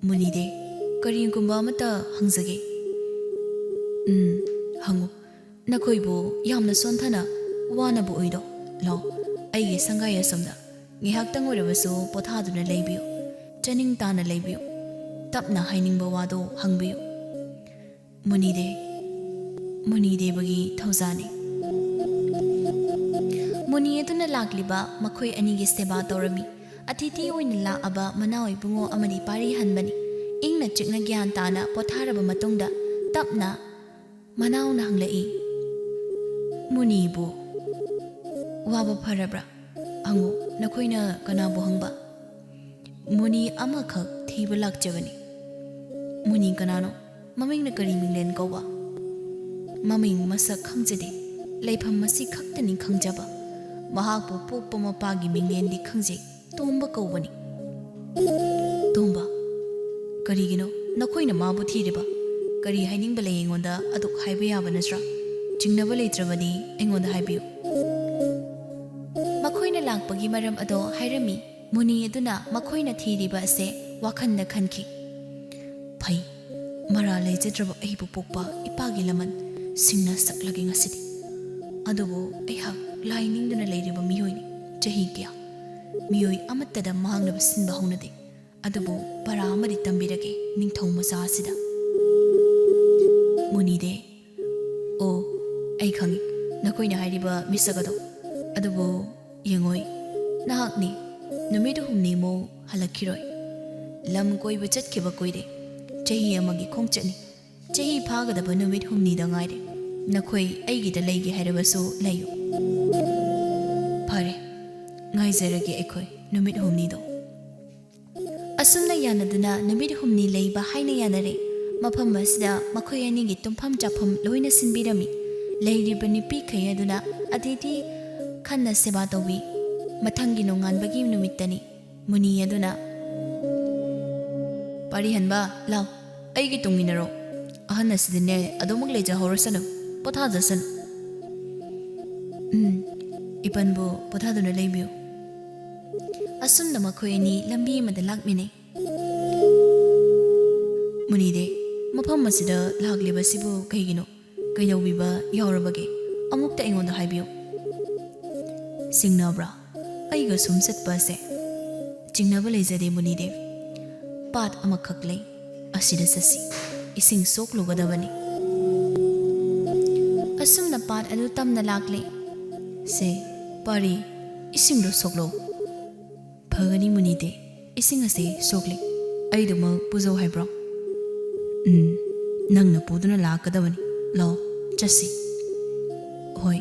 ꯃꯨꯅꯤꯗꯦ, ꯀꯔꯤꯒꯨꯝꯕ ꯑꯃꯠꯇ ꯍꯪꯖꯒꯦ꯫ ꯎꯝ, ꯍꯪꯉꯨ꯫ ꯅꯈꯣꯏꯕꯨ ꯌꯥꯝꯅ ꯁꯣꯟꯊꯅ ꯋꯥꯅꯕ ꯎꯏꯗꯣ? ꯂꯥꯎ, ꯑꯩꯒꯤ ꯁꯪꯒꯥꯏ ꯑꯁꯣꯝꯗ ꯉꯥꯏꯍꯥꯛꯇꯪ ꯑꯣꯏꯔꯕꯁꯨ ꯄꯣꯊꯥꯗꯨꯅ ꯂꯩꯕꯤꯌꯨ꯫ ꯆꯥꯅꯤꯡ ꯇꯥꯅ ꯂꯩꯕꯤꯌꯨ꯫ ꯇꯞꯅ ꯍꯥꯏꯅꯤꯡꯕ ꯋꯥꯗꯣ ꯍꯪꯕꯤꯌꯨ꯫ ꯃꯨꯅꯤꯗꯦ, ꯃꯨꯅꯤꯗꯦꯕꯒꯤ ꯊꯧꯖꯥꯅꯤ꯫ ꯃꯨꯅꯤ ꯑꯗꯨꯅ ꯂꯥꯛꯂꯤꯕ ꯃꯈꯣꯏ ꯑꯅꯤꯒꯤ ꯁꯦꯕꯥ ꯇꯧꯔꯝꯃꯤ꯫ ꯑꯇꯤꯊꯤ ꯑꯣꯏꯅ ꯂꯥꯛꯑꯕ ꯃꯅꯥꯎ ꯏꯕꯨꯡꯉꯣ ꯑꯃꯗꯤ ꯄꯥꯔꯤ ꯍꯟꯕꯅꯤ꯫ ꯏꯪꯅ ꯆꯤꯛꯅ ꯒ꯭ꯌꯥꯟ ꯇꯥꯅ ꯄꯣꯊꯥꯔꯕ ꯃꯇꯨꯡꯗ ꯇꯞꯅ ꯃꯅꯥꯎꯅ ꯍꯪꯂꯛꯏ, "ꯃꯨꯅꯤꯕꯨ ꯋꯥꯕ ꯐꯔꯕ꯭ꯔꯥ? ꯍꯪꯉꯨ, ꯅꯈꯣꯏꯅ ꯀꯅꯥꯕꯨ ꯍꯪꯕ?" "ꯃꯨꯅꯤ ꯑꯃꯈꯛ ꯊꯤꯕ ꯂꯥꯛꯆꯕꯅꯤ꯫" "ꯃꯨꯅꯤ ꯀꯅꯥꯅꯣ? ꯃꯃꯤꯡꯅ ꯀꯔꯤ ꯃꯤꯡꯂꯦꯟ ꯀꯧꯕ?" "ꯃꯃꯤꯡ ꯃꯁꯛ ꯈꯪꯖꯗꯦ, ꯂꯩꯐꯝ ꯑꯁꯤ ꯈꯛꯇꯅꯤ ꯈꯪꯖꯕ꯫ ꯃꯍꯥꯛꯄꯨ ꯄꯣꯛꯄ ꯃꯄꯥꯒꯤ ꯃꯤꯡꯂꯦꯟꯗꯤ ꯈꯪꯖꯩ, ꯇꯣꯝꯕ ꯀꯧꯕꯅꯤ꯫" "ꯇꯣꯝꯕ? ꯀꯔꯤꯒꯤꯅꯣ ꯅꯈꯣꯏꯅ ꯃꯥꯕꯨ ꯊꯤꯔꯤꯕ? ꯀꯔꯤ ꯍꯥꯏꯅꯤꯡꯕ ꯂꯩ ꯑꯩꯉꯣꯟꯗ ꯑꯗꯨꯛ ꯍꯥꯏꯕ ꯌꯥꯕ ꯅꯠꯇ꯭ꯔꯥ? ꯆꯤꯡꯅꯕ ꯂꯩꯇ꯭ꯔꯕꯗꯤ ꯑꯩꯉꯣꯟꯗ ꯍꯥꯏꯕꯤꯌꯨ꯫" ꯃꯈꯣꯏꯅ ꯂꯥꯛꯄꯒꯤ ꯃꯔꯝ ꯑꯗꯣ ꯍꯥꯏꯔꯝꯃꯤ꯫ ꯃꯨꯅꯤ ꯑꯗꯨꯅ ꯃꯈꯣꯏꯅ ꯊꯤꯔꯤꯕ ꯑꯁꯦ ꯋꯥꯈꯜꯗ ꯈꯟꯈꯤ꯫ "ꯐꯩ, ꯃꯔꯥ ꯂꯩꯖꯗ꯭ꯔꯕ ꯑꯩꯕꯨ ꯄꯣꯛꯄ ꯏꯄꯥꯒꯤ ꯂꯃꯟ ꯁꯤꯡꯅ ꯁꯛꯂꯒꯦ ꯉꯁꯤꯗꯤ꯫ ꯑꯗꯨꯕꯨ ꯑꯩꯍꯥꯛ ꯂꯥꯏ ꯅꯤꯡꯗꯨꯅ ꯂꯩꯔꯤꯕ ꯃꯤꯑꯣꯏꯅꯤ꯫ ꯆꯍꯤ ꯀꯌꯥ? ꯃꯤꯑꯣꯏ ꯑꯃꯠꯇꯗ ꯃꯥꯡꯅꯕ ꯁꯤꯟꯕ ꯍꯧꯅꯗꯦ꯫ ꯑꯗꯨꯕꯨ ꯄꯔꯥ ꯑꯃꯗꯤ ꯇꯝꯕꯤꯔꯒꯦ ꯅꯤꯡꯊꯧ ꯃꯆꯥ ꯑꯁꯤꯗ꯫" ꯃꯨꯅꯤꯗꯦ, "ꯑꯣ, ꯑꯩ ꯈꯪꯏ, ꯅꯈꯣꯏꯅ ꯍꯥꯏꯔꯤꯕ ꯃꯤꯁꯛ ꯑꯗꯣ꯫ ꯑꯗꯨꯕꯨ ꯌꯦꯡꯉꯣꯏ, ꯅꯍꯥꯛꯅꯤ ꯅꯨꯃꯤꯠ ꯍꯨꯝꯅꯤꯃꯨꯛ ꯍꯜꯂꯛꯈꯤꯔꯣꯏ꯫ ꯂꯝ ꯀꯣꯏꯕ ꯆꯠꯈꯤꯕ ꯀꯨꯏꯔꯦ꯫ ꯆꯍꯤ ꯑꯃꯒꯤ ꯈꯣꯡꯆꯠꯅꯤ꯫ ꯆꯍꯤ ꯐꯥꯒꯗꯕ ꯅꯨꯃꯤꯠ ꯍꯨꯝꯅꯤꯗ ꯉꯥꯏꯔꯦ꯫ ꯅꯈꯣꯏ ꯑꯩꯒꯤꯗ ꯂꯩꯒꯦ ꯍꯥꯏꯔꯕꯁꯨ ꯂꯩꯌꯨ꯫" "ꯐꯔꯦ, ꯉꯥꯏꯖꯔꯒꯦ ꯑꯩꯈꯣꯏ ꯅꯨꯃꯤꯠ ꯍꯨꯝꯅꯤꯗꯣ꯫" ꯑꯁꯨꯝꯅ ꯌꯥꯅꯗꯨꯅ ꯅꯨꯃꯤꯠ ꯍꯨꯝꯅꯤ ꯂꯩꯕ ꯍꯥꯏꯅ ꯌꯥꯅꯔꯦ꯫ ꯃꯐꯝ ꯑꯁꯤꯗ ꯃꯈꯣꯏ ꯑꯅꯤꯒꯤ ꯇꯨꯝꯐꯝ ꯆꯥꯐꯝ ꯂꯣꯏꯅ ꯁꯤꯟꯕꯤꯔꯝꯃꯤ꯫ ꯂꯩꯔꯤꯕ ꯅꯨꯄꯤꯈꯩ ꯑꯗꯨꯅ ꯑꯇꯤꯊꯤ ꯈꯟꯅ ꯁꯦꯕꯥ ꯇꯧꯕꯤ꯫ ꯃꯊꯪꯒꯤ ꯅꯣꯡꯉꯥꯟꯕꯒꯤ ꯅꯨꯃꯤꯠꯇꯅꯤ꯫ ꯃꯨꯅꯤ ꯑꯗꯨꯅ, "ꯄꯥꯔꯤꯍꯟꯕ, ꯂꯥꯎ, ꯑꯩꯒꯤ ꯇꯨꯡ ꯏꯟꯅꯔꯣ꯫ ꯑꯍꯟ ꯑꯁꯤꯗꯤꯅꯦ ꯑꯗꯨꯃꯛ ꯂꯩꯖꯍꯧꯔꯁꯅꯨ, ꯄꯣꯊꯥꯖꯁꯅꯨ꯫" "ꯎꯝ, ꯏꯄꯟꯕꯨ ꯄꯣꯊꯥꯗꯨꯅ ꯂꯩꯕꯤꯌꯨ꯫" ꯑꯁꯨꯝꯅ ꯃꯈꯣꯏ ꯑꯅꯤ ꯂꯝꯕꯤ ꯑꯃꯗ ꯂꯥꯛꯃꯤꯟꯅꯩ꯫ ꯃꯨꯅꯤꯗꯦ, ꯃꯐꯝ ꯑꯁꯤꯗ ꯂꯥꯛꯂꯤꯕꯁꯤꯕꯨ ꯀꯩꯒꯤꯅꯣ? ꯀꯩꯗꯧꯕꯤꯕ ꯌꯥꯎꯔꯕꯒꯦ? ꯑꯃꯨꯛꯇ ꯑꯩꯉꯣꯟꯗ ꯍꯥꯏꯕꯤꯌꯨ꯫ ꯆꯤꯡꯅꯕ꯭ꯔꯥ ꯑꯩꯒ ꯁꯨꯝ ꯆꯠꯄ ꯑꯁꯦ? ꯆꯤꯡꯅꯕ ꯂꯩꯖꯗꯦ ꯃꯨꯅꯤꯗꯦ꯫ ꯄꯥꯠ ꯑꯃꯈꯛ ꯂꯩ, ꯑꯁꯤꯗ ꯆꯠꯁꯤ꯫ ꯏꯁꯤꯡ ꯁꯣꯛꯂꯨꯒꯗꯕꯅꯤ꯫ ꯑꯁꯨꯝꯅ ꯄꯥꯠ ꯑꯗꯨ ꯇꯝꯅ ꯂꯥꯛꯂꯦ꯫ ꯁꯦ, ꯄꯥꯔꯤ, ꯏꯁꯤꯡꯗꯣ ꯁꯣꯛꯂꯣ꯫ ꯐꯒꯅꯤ ꯃꯨꯅꯤꯗꯦ, ꯏꯁꯤꯡ ꯑꯁꯤ ꯁꯣꯛꯂꯤ꯫ ꯑꯩꯗꯨꯃꯛ ꯄꯨꯖꯧ ꯍꯥꯏꯕ꯭ꯔꯣ? ꯎꯝ, ꯅꯪꯅ ꯄꯨꯗꯨꯅ ꯂꯥꯛꯀꯗꯕꯅꯤ꯫ ꯂꯥꯛꯑꯣ, ꯆꯠꯁꯤ꯫ ꯍꯣꯏ꯫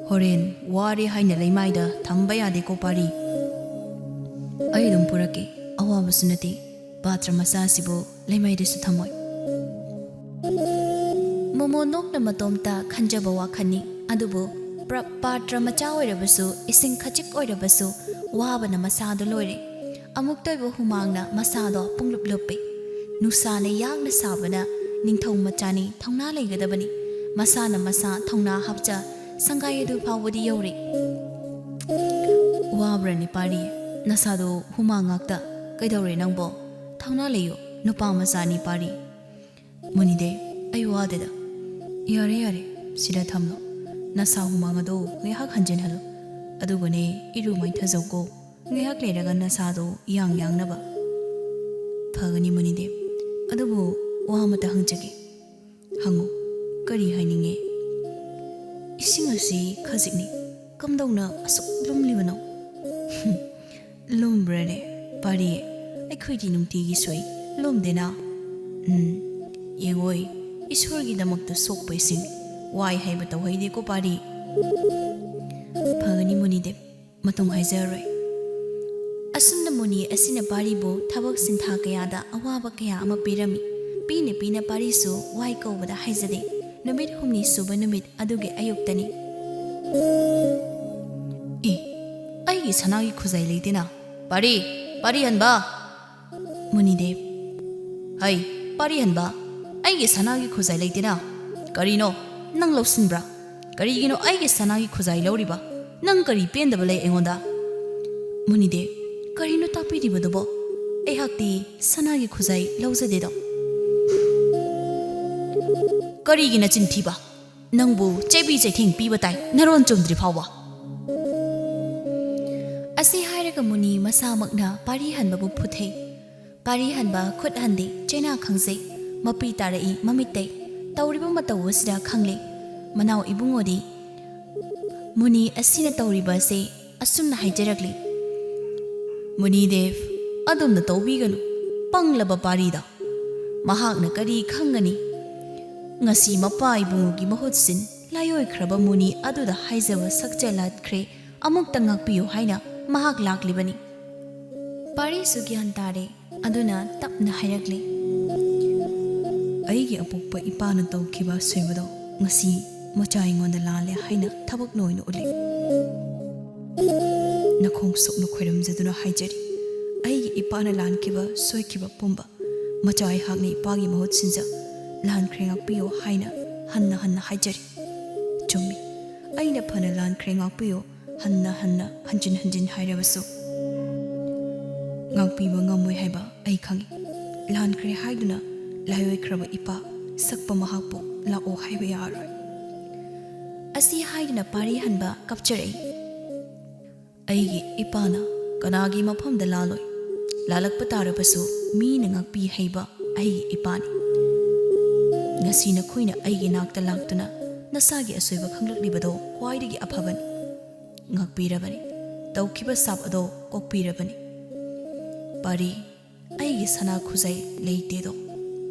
ꯍꯣꯔꯦꯟ ꯋꯥꯔꯦ ꯍꯥꯏꯅ ꯂꯩꯃꯥꯏꯗ ꯊꯝꯕ ꯌꯥꯗꯦꯀꯣ ꯄꯥꯔꯤ꯫ ꯑꯩ ꯑꯗꯨꯝ ꯄꯨꯔꯛꯀꯦ, ꯑꯋꯥꯕꯁꯨ ꯅꯠꯇꯦ꯫ ꯄꯥꯇ꯭ꯔ ꯃꯆꯥ ꯑꯁꯤꯕꯨ ꯂꯩꯃꯥꯏꯗꯁꯨ ꯊꯝꯃꯣꯏ꯫ ꯃꯣꯃꯣ ꯅꯣꯛꯅ ꯃꯇꯣꯝꯇ ꯈꯟꯖꯕ ꯋꯥꯈꯜꯅꯤ꯫ ꯑꯗꯨꯕꯨ ꯄ꯭ꯔ-, ꯄꯥꯇ꯭ꯔ ꯃꯆꯥ ꯑꯣꯏꯔꯕꯁꯨ, ꯏꯁꯤꯡ ꯈꯖꯤꯛ ꯑꯣꯏꯔꯕꯁꯨ, ꯋꯥꯕꯅ ꯃꯁꯥꯗꯣ ꯂꯣꯏꯔꯦ꯫ ꯑꯃꯨꯛꯇ ꯑꯣꯏꯕ ꯍꯨꯃꯥꯡꯅ ꯃꯁꯥꯗꯣ ꯄꯨꯡꯂꯨꯞ ꯂꯨꯞꯄꯦ꯫ ꯅꯨꯡꯁꯥꯅ ꯌꯥꯛꯅ ꯁꯥꯕꯅ ꯅꯤꯡꯊꯧ ꯃꯆꯥꯅꯤ, ꯊꯧꯅꯥ ꯂꯩꯒꯗꯕꯅꯤ꯫ ꯃꯁꯥꯅ ꯃꯁꯥ ꯊꯧꯅꯥ ꯍꯥꯞꯆ ꯁꯪꯒꯥꯏ ꯑꯗꯨ ꯐꯥꯎꯕꯗꯤ ꯌꯧꯔꯦ꯫ ꯋꯥꯕ꯭ꯔꯅꯦ ꯄꯥꯔꯤ? ꯅꯁꯥꯗꯣ ꯍꯨꯃꯥꯡ ꯉꯥꯛꯇ꯫ ꯀꯩꯗꯧꯔꯦ ꯅꯪꯕꯣ? ꯊꯧꯅꯥ ꯂꯩꯌꯨ, ꯅꯨꯄꯥ ꯃꯆꯥꯅꯤ ꯄꯥꯔꯤ꯫ ꯃꯨꯅꯤꯗꯦ, ꯑꯩ ꯋꯥꯗꯦꯗ꯫ ꯌꯥꯔꯦ, ꯌꯥꯔꯦ, ꯁꯤꯗ ꯊꯝꯂꯣ꯫ ꯅꯁꯥ ꯍꯨꯃꯥꯡ ꯑꯗꯣ ꯉꯥꯏꯍꯥꯛ ꯍꯟꯖꯤꯟꯍꯜꯂꯨ꯫ ꯑꯗꯨꯒꯅꯦ, ꯏꯔꯨ ꯃꯥꯏꯊꯖꯧꯀꯣ꯫ ꯉꯥꯏꯍꯥꯛ ꯂꯩꯔꯒ ꯅꯁꯥꯗꯣ ꯌꯥꯡ ꯌꯥꯡꯅꯕ꯫ ꯐꯒꯅꯤ ꯃꯨꯅꯤꯗꯦ꯫ ꯑꯗꯨꯕꯨ ꯋꯥ ꯑꯃꯇ ꯍꯪꯖꯒꯦ꯫ ꯍꯪꯉꯨ, ꯀꯔꯤ ꯍꯥꯏꯅꯤꯡꯉꯦ? ꯏꯁꯤꯡ ꯑꯁꯤ ꯈꯖꯤꯛꯅꯤ, ꯀꯝꯗꯧꯅ ꯑꯁꯨꯛ ꯂꯨꯝꯂꯤꯕꯅꯣ? ꯂꯨꯝꯕ꯭ꯔꯅꯦ? ꯄꯥꯔꯤ, ꯑꯩꯈꯣꯏꯗꯤ ꯅꯨꯡꯇꯤꯒꯤ ꯁꯣꯛꯏ, ꯂꯨꯝꯗꯦꯅ? ꯎꯝ, ꯌꯦꯡꯉꯣꯏ, ꯏꯁꯣꯔꯒꯤꯗꯃꯛꯇ ꯁꯣꯛꯄ ꯏꯁꯤꯡ, ꯋꯥꯏ ꯍꯥꯏꯕ ꯇꯧꯍꯩꯗꯦꯀꯣ ꯄꯥꯔꯤ꯫ ꯐꯒꯅꯤ ꯃꯨꯅꯤꯗꯦ, ꯃꯇꯨꯡ ꯍꯥꯏꯖꯔꯔꯣꯏ꯫ ꯑꯁꯨꯝꯅ ꯃꯨꯅꯤ ꯑꯁꯤꯅ ꯄꯥꯔꯤꯕꯨ ꯊꯕꯛ ꯁꯤꯟꯊꯥ ꯀꯌꯥꯗ ꯑꯋꯥꯕ ꯀꯌꯥ ꯑꯃ ꯄꯤꯔꯝꯃꯤ꯫ ꯄꯤꯅ ꯄꯤꯅ ꯄꯥꯔꯤꯁꯨ ꯋꯥꯏ ꯀꯧꯕꯗ ꯍꯥꯏꯖꯗꯦ꯫ ꯅꯨꯃꯤꯠ ꯍꯨꯝꯅꯤ ꯁꯨꯕ ꯅꯨꯃꯤꯠ ꯑꯗꯨꯒꯤ ꯑꯌꯨꯛꯇꯅꯤ꯫ ꯑꯦ, ꯑꯩꯒꯤ ꯁꯅꯥꯒꯤ ꯈꯨꯖꯥꯏ ꯂꯩꯇꯦꯅ꯫ ꯄꯥꯔꯤ, ꯄꯥꯔꯤ ꯍꯟꯕ! ꯃꯨꯅꯤꯗꯦ꯫ ꯍꯩ, ꯄꯥꯔꯤ ꯍꯟꯕ, ꯑꯩꯒꯤ ꯁꯅꯥꯒꯤ ꯈꯨꯖꯥꯏ ꯂꯩꯇꯦꯅ꯫ ꯀꯔꯤꯅꯣ? ꯅꯪ ꯂꯧꯁꯤꯟꯕ꯭ꯔꯥ? ꯀꯔꯤꯒꯤꯅꯣ ꯑꯩꯒꯤ ꯁꯅꯥꯒꯤ ꯈꯨꯖꯥꯏ ꯂꯧꯔꯤꯕ? ꯅꯪ ꯀꯔꯤ ꯄꯦꯟꯗꯕ ꯂꯩ ꯑꯩꯉꯣꯟꯗ? ꯃꯨꯅꯤꯗꯦ, ꯀꯔꯤꯅꯣ ꯇꯥꯛꯄꯤꯔꯤꯕꯗꯨꯕꯣ? ꯑꯩꯍꯥꯛꯇꯤ ꯁꯅꯥꯒꯤ ꯈꯨꯖꯥꯏ ꯂꯧꯖꯗꯦꯗꯣ꯫ ꯀꯔꯤꯒꯤ ꯅꯆꯤꯟ ꯊꯤꯕ? ꯅꯪꯕꯨ ꯆꯩꯕꯤ ꯆꯩꯊꯦꯡ ꯄꯤꯕ ꯇꯥꯏ, ꯅꯔꯣꯟ ꯆꯨꯝꯗ꯭ꯔꯤ ꯐꯥꯎꯕ꯫ ꯑꯁꯤ ꯍꯥꯏꯔꯒ ꯃꯨꯅꯤ ꯃꯁꯥꯃꯛꯅ ꯄꯥꯔꯤ ꯍꯟꯕꯕꯨ ꯐꯨꯊꯩ꯫ ꯄꯥꯔꯤ ꯍꯟꯕ ꯈꯨꯠ ꯍꯟꯗꯦ, ꯆꯩꯅꯥ ꯈꯪꯖꯩ꯫ ꯃꯄꯤ ꯇꯥꯔꯛꯏ ꯃꯃꯤꯠꯇꯩ꯫ ꯇꯧꯔꯤꯕ ꯃꯇꯧ ꯑꯁꯤꯗ ꯈꯪꯂꯦ꯫ ꯃꯅꯥꯎ ꯏꯕꯨꯡꯉꯣꯗꯤ ꯃꯨꯅꯤ ꯑꯁꯤꯅ ꯇꯧꯔꯤꯕ ꯑꯁꯤ ꯑꯁꯨꯝꯅ ꯍꯥꯏꯖꯔꯛꯂꯤ꯫ ꯃꯨꯅꯤꯗꯦꯕ, ꯑꯗꯨꯝꯅ ꯇꯧꯕꯤꯒꯅꯨ꯫ ꯄꯪꯂꯕ ꯄꯥꯔꯤꯗ꯫ ꯃꯍꯥꯛꯅ ꯀꯔꯤ ꯈꯪꯒꯅꯤ? ꯉꯁꯤ ꯃꯄꯥ ꯏꯕꯨꯡꯉꯣꯒꯤ ꯃꯍꯨꯠ ꯁꯤꯟ ꯂꯥꯏꯑꯣꯏꯈ꯭ꯔꯕ ꯃꯨꯅꯤ ꯑꯗꯨꯗ ꯍꯥꯏꯖꯕ ꯁꯛꯆ ꯂꯥꯠꯈ꯭ꯔꯦ꯫ ꯑꯃꯨꯛꯇ ꯉꯥꯛꯄꯤꯌꯨ ꯍꯥꯏꯅ ꯃꯍꯥꯛ ꯂꯥꯛꯂꯤꯕꯅꯤ꯫ ꯄꯥꯔꯤꯁꯨ ꯒ꯭ꯌꯥꯟ ꯇꯥꯔꯦ꯫ ꯑꯗꯨꯅ ꯇꯞꯅ ꯍꯥꯏꯔꯛꯂꯤ, "ꯑꯩꯒꯤ ꯑꯄꯣꯛꯄ ꯏꯄꯥꯅ ꯇꯧꯈꯤꯕ ꯑꯁꯣꯏꯕꯗꯣ ꯉꯁꯤ ꯃꯆꯥ ꯑꯩꯉꯣꯟꯗ ꯂꯥꯜꯂꯦ ꯍꯥꯏꯅ ꯊꯕꯛꯅ ꯑꯣꯏꯅ ꯎꯠꯂꯤ꯫ ꯅꯈꯣꯡ ꯁꯣꯛꯅ ꯈꯣꯏꯔꯝꯖꯗꯨꯅ ꯍꯥꯏꯖꯔꯤ꯫ ꯑꯩꯒꯤ ꯏꯄꯥꯅ ꯂꯥꯟꯈꯤꯕ ꯁꯣꯏꯈꯤꯕ ꯄꯨꯝꯕ ꯃꯆꯥ ꯑꯩꯍꯥꯛꯅ ꯏꯄꯥꯒꯤ ꯃꯍꯨꯠ ꯁꯤꯟꯖ ꯂꯥꯟꯈ꯭ꯔꯦ, ꯉꯥꯛꯄꯤꯌꯨ ꯍꯥꯏꯅ ꯍꯟꯅ ꯍꯟꯅ ꯍꯥꯏꯖꯔꯤ꯫ ꯆꯨꯝꯃꯤ, ꯑꯩꯅ ꯐꯅ ꯂꯥꯟꯈ꯭ꯔꯦ, ꯉꯥꯛꯄꯤꯌꯨ ꯍꯟꯅ ꯍꯟꯅ ꯍꯟꯖꯤꯟ ꯍꯟꯖꯤꯟ ꯍꯥꯏꯔꯕꯁꯨ ꯉꯥꯛꯄꯤꯕ ꯉꯝꯃꯣꯏ ꯍꯥꯏꯕ ꯑꯩ ꯈꯪꯏ꯫ ꯂꯥꯟꯈ꯭ꯔꯦ ꯍꯥꯏꯗꯨꯅ ꯂꯥꯏꯑꯣꯏꯈ꯭ꯔꯕ ꯏꯄꯥ ꯁꯛꯄ ꯃꯍꯥꯛꯄꯨ ꯂꯥꯛꯑꯣ ꯍꯥꯏꯕ ꯌꯥꯔꯣꯏ"꯫ ꯑꯁꯤ ꯍꯥꯏꯗꯨꯅ ꯄꯥꯔꯤ ꯍꯟꯕ ꯀꯞꯆꯔꯛꯏ꯫ ꯑꯩꯒꯤ ꯏꯄꯥꯅ ꯀꯅꯥꯒꯤ ꯃꯐꯝꯗ ꯂꯥꯜꯂꯣꯏ? ꯂꯥꯜꯂꯛꯄ ꯇꯥꯔꯕꯁꯨ ꯃꯤꯅ ꯉꯥꯛꯄꯤ ꯍꯩꯕ ꯑꯩꯒꯤ ꯏꯄꯥꯅꯤ꯫ ꯉꯁꯤ ꯅꯈꯣꯏꯅ ꯑꯩꯒꯤ ꯅꯥꯛꯇ ꯂꯥꯛꯇꯨꯅ ꯅꯁꯥꯒꯤ ꯑꯁꯣꯏꯕ ꯈꯪꯂꯛꯂꯤꯕꯗꯣ ꯈ꯭ꯋꯥꯏꯗꯒꯤ ꯑꯐꯕꯅꯤ꯫ ꯉꯥꯛꯄꯤꯔꯕꯅꯤ꯫ ꯇꯧꯈꯤꯕ ꯁꯥꯞ ꯑꯗꯣ ꯀꯣꯛꯄꯤꯔꯕꯅꯤ꯫ ꯄꯥꯔꯤ, ꯑꯩꯒꯤ ꯁꯅꯥ ꯈꯨꯖꯩ ꯂꯩꯇꯦꯗꯣ꯫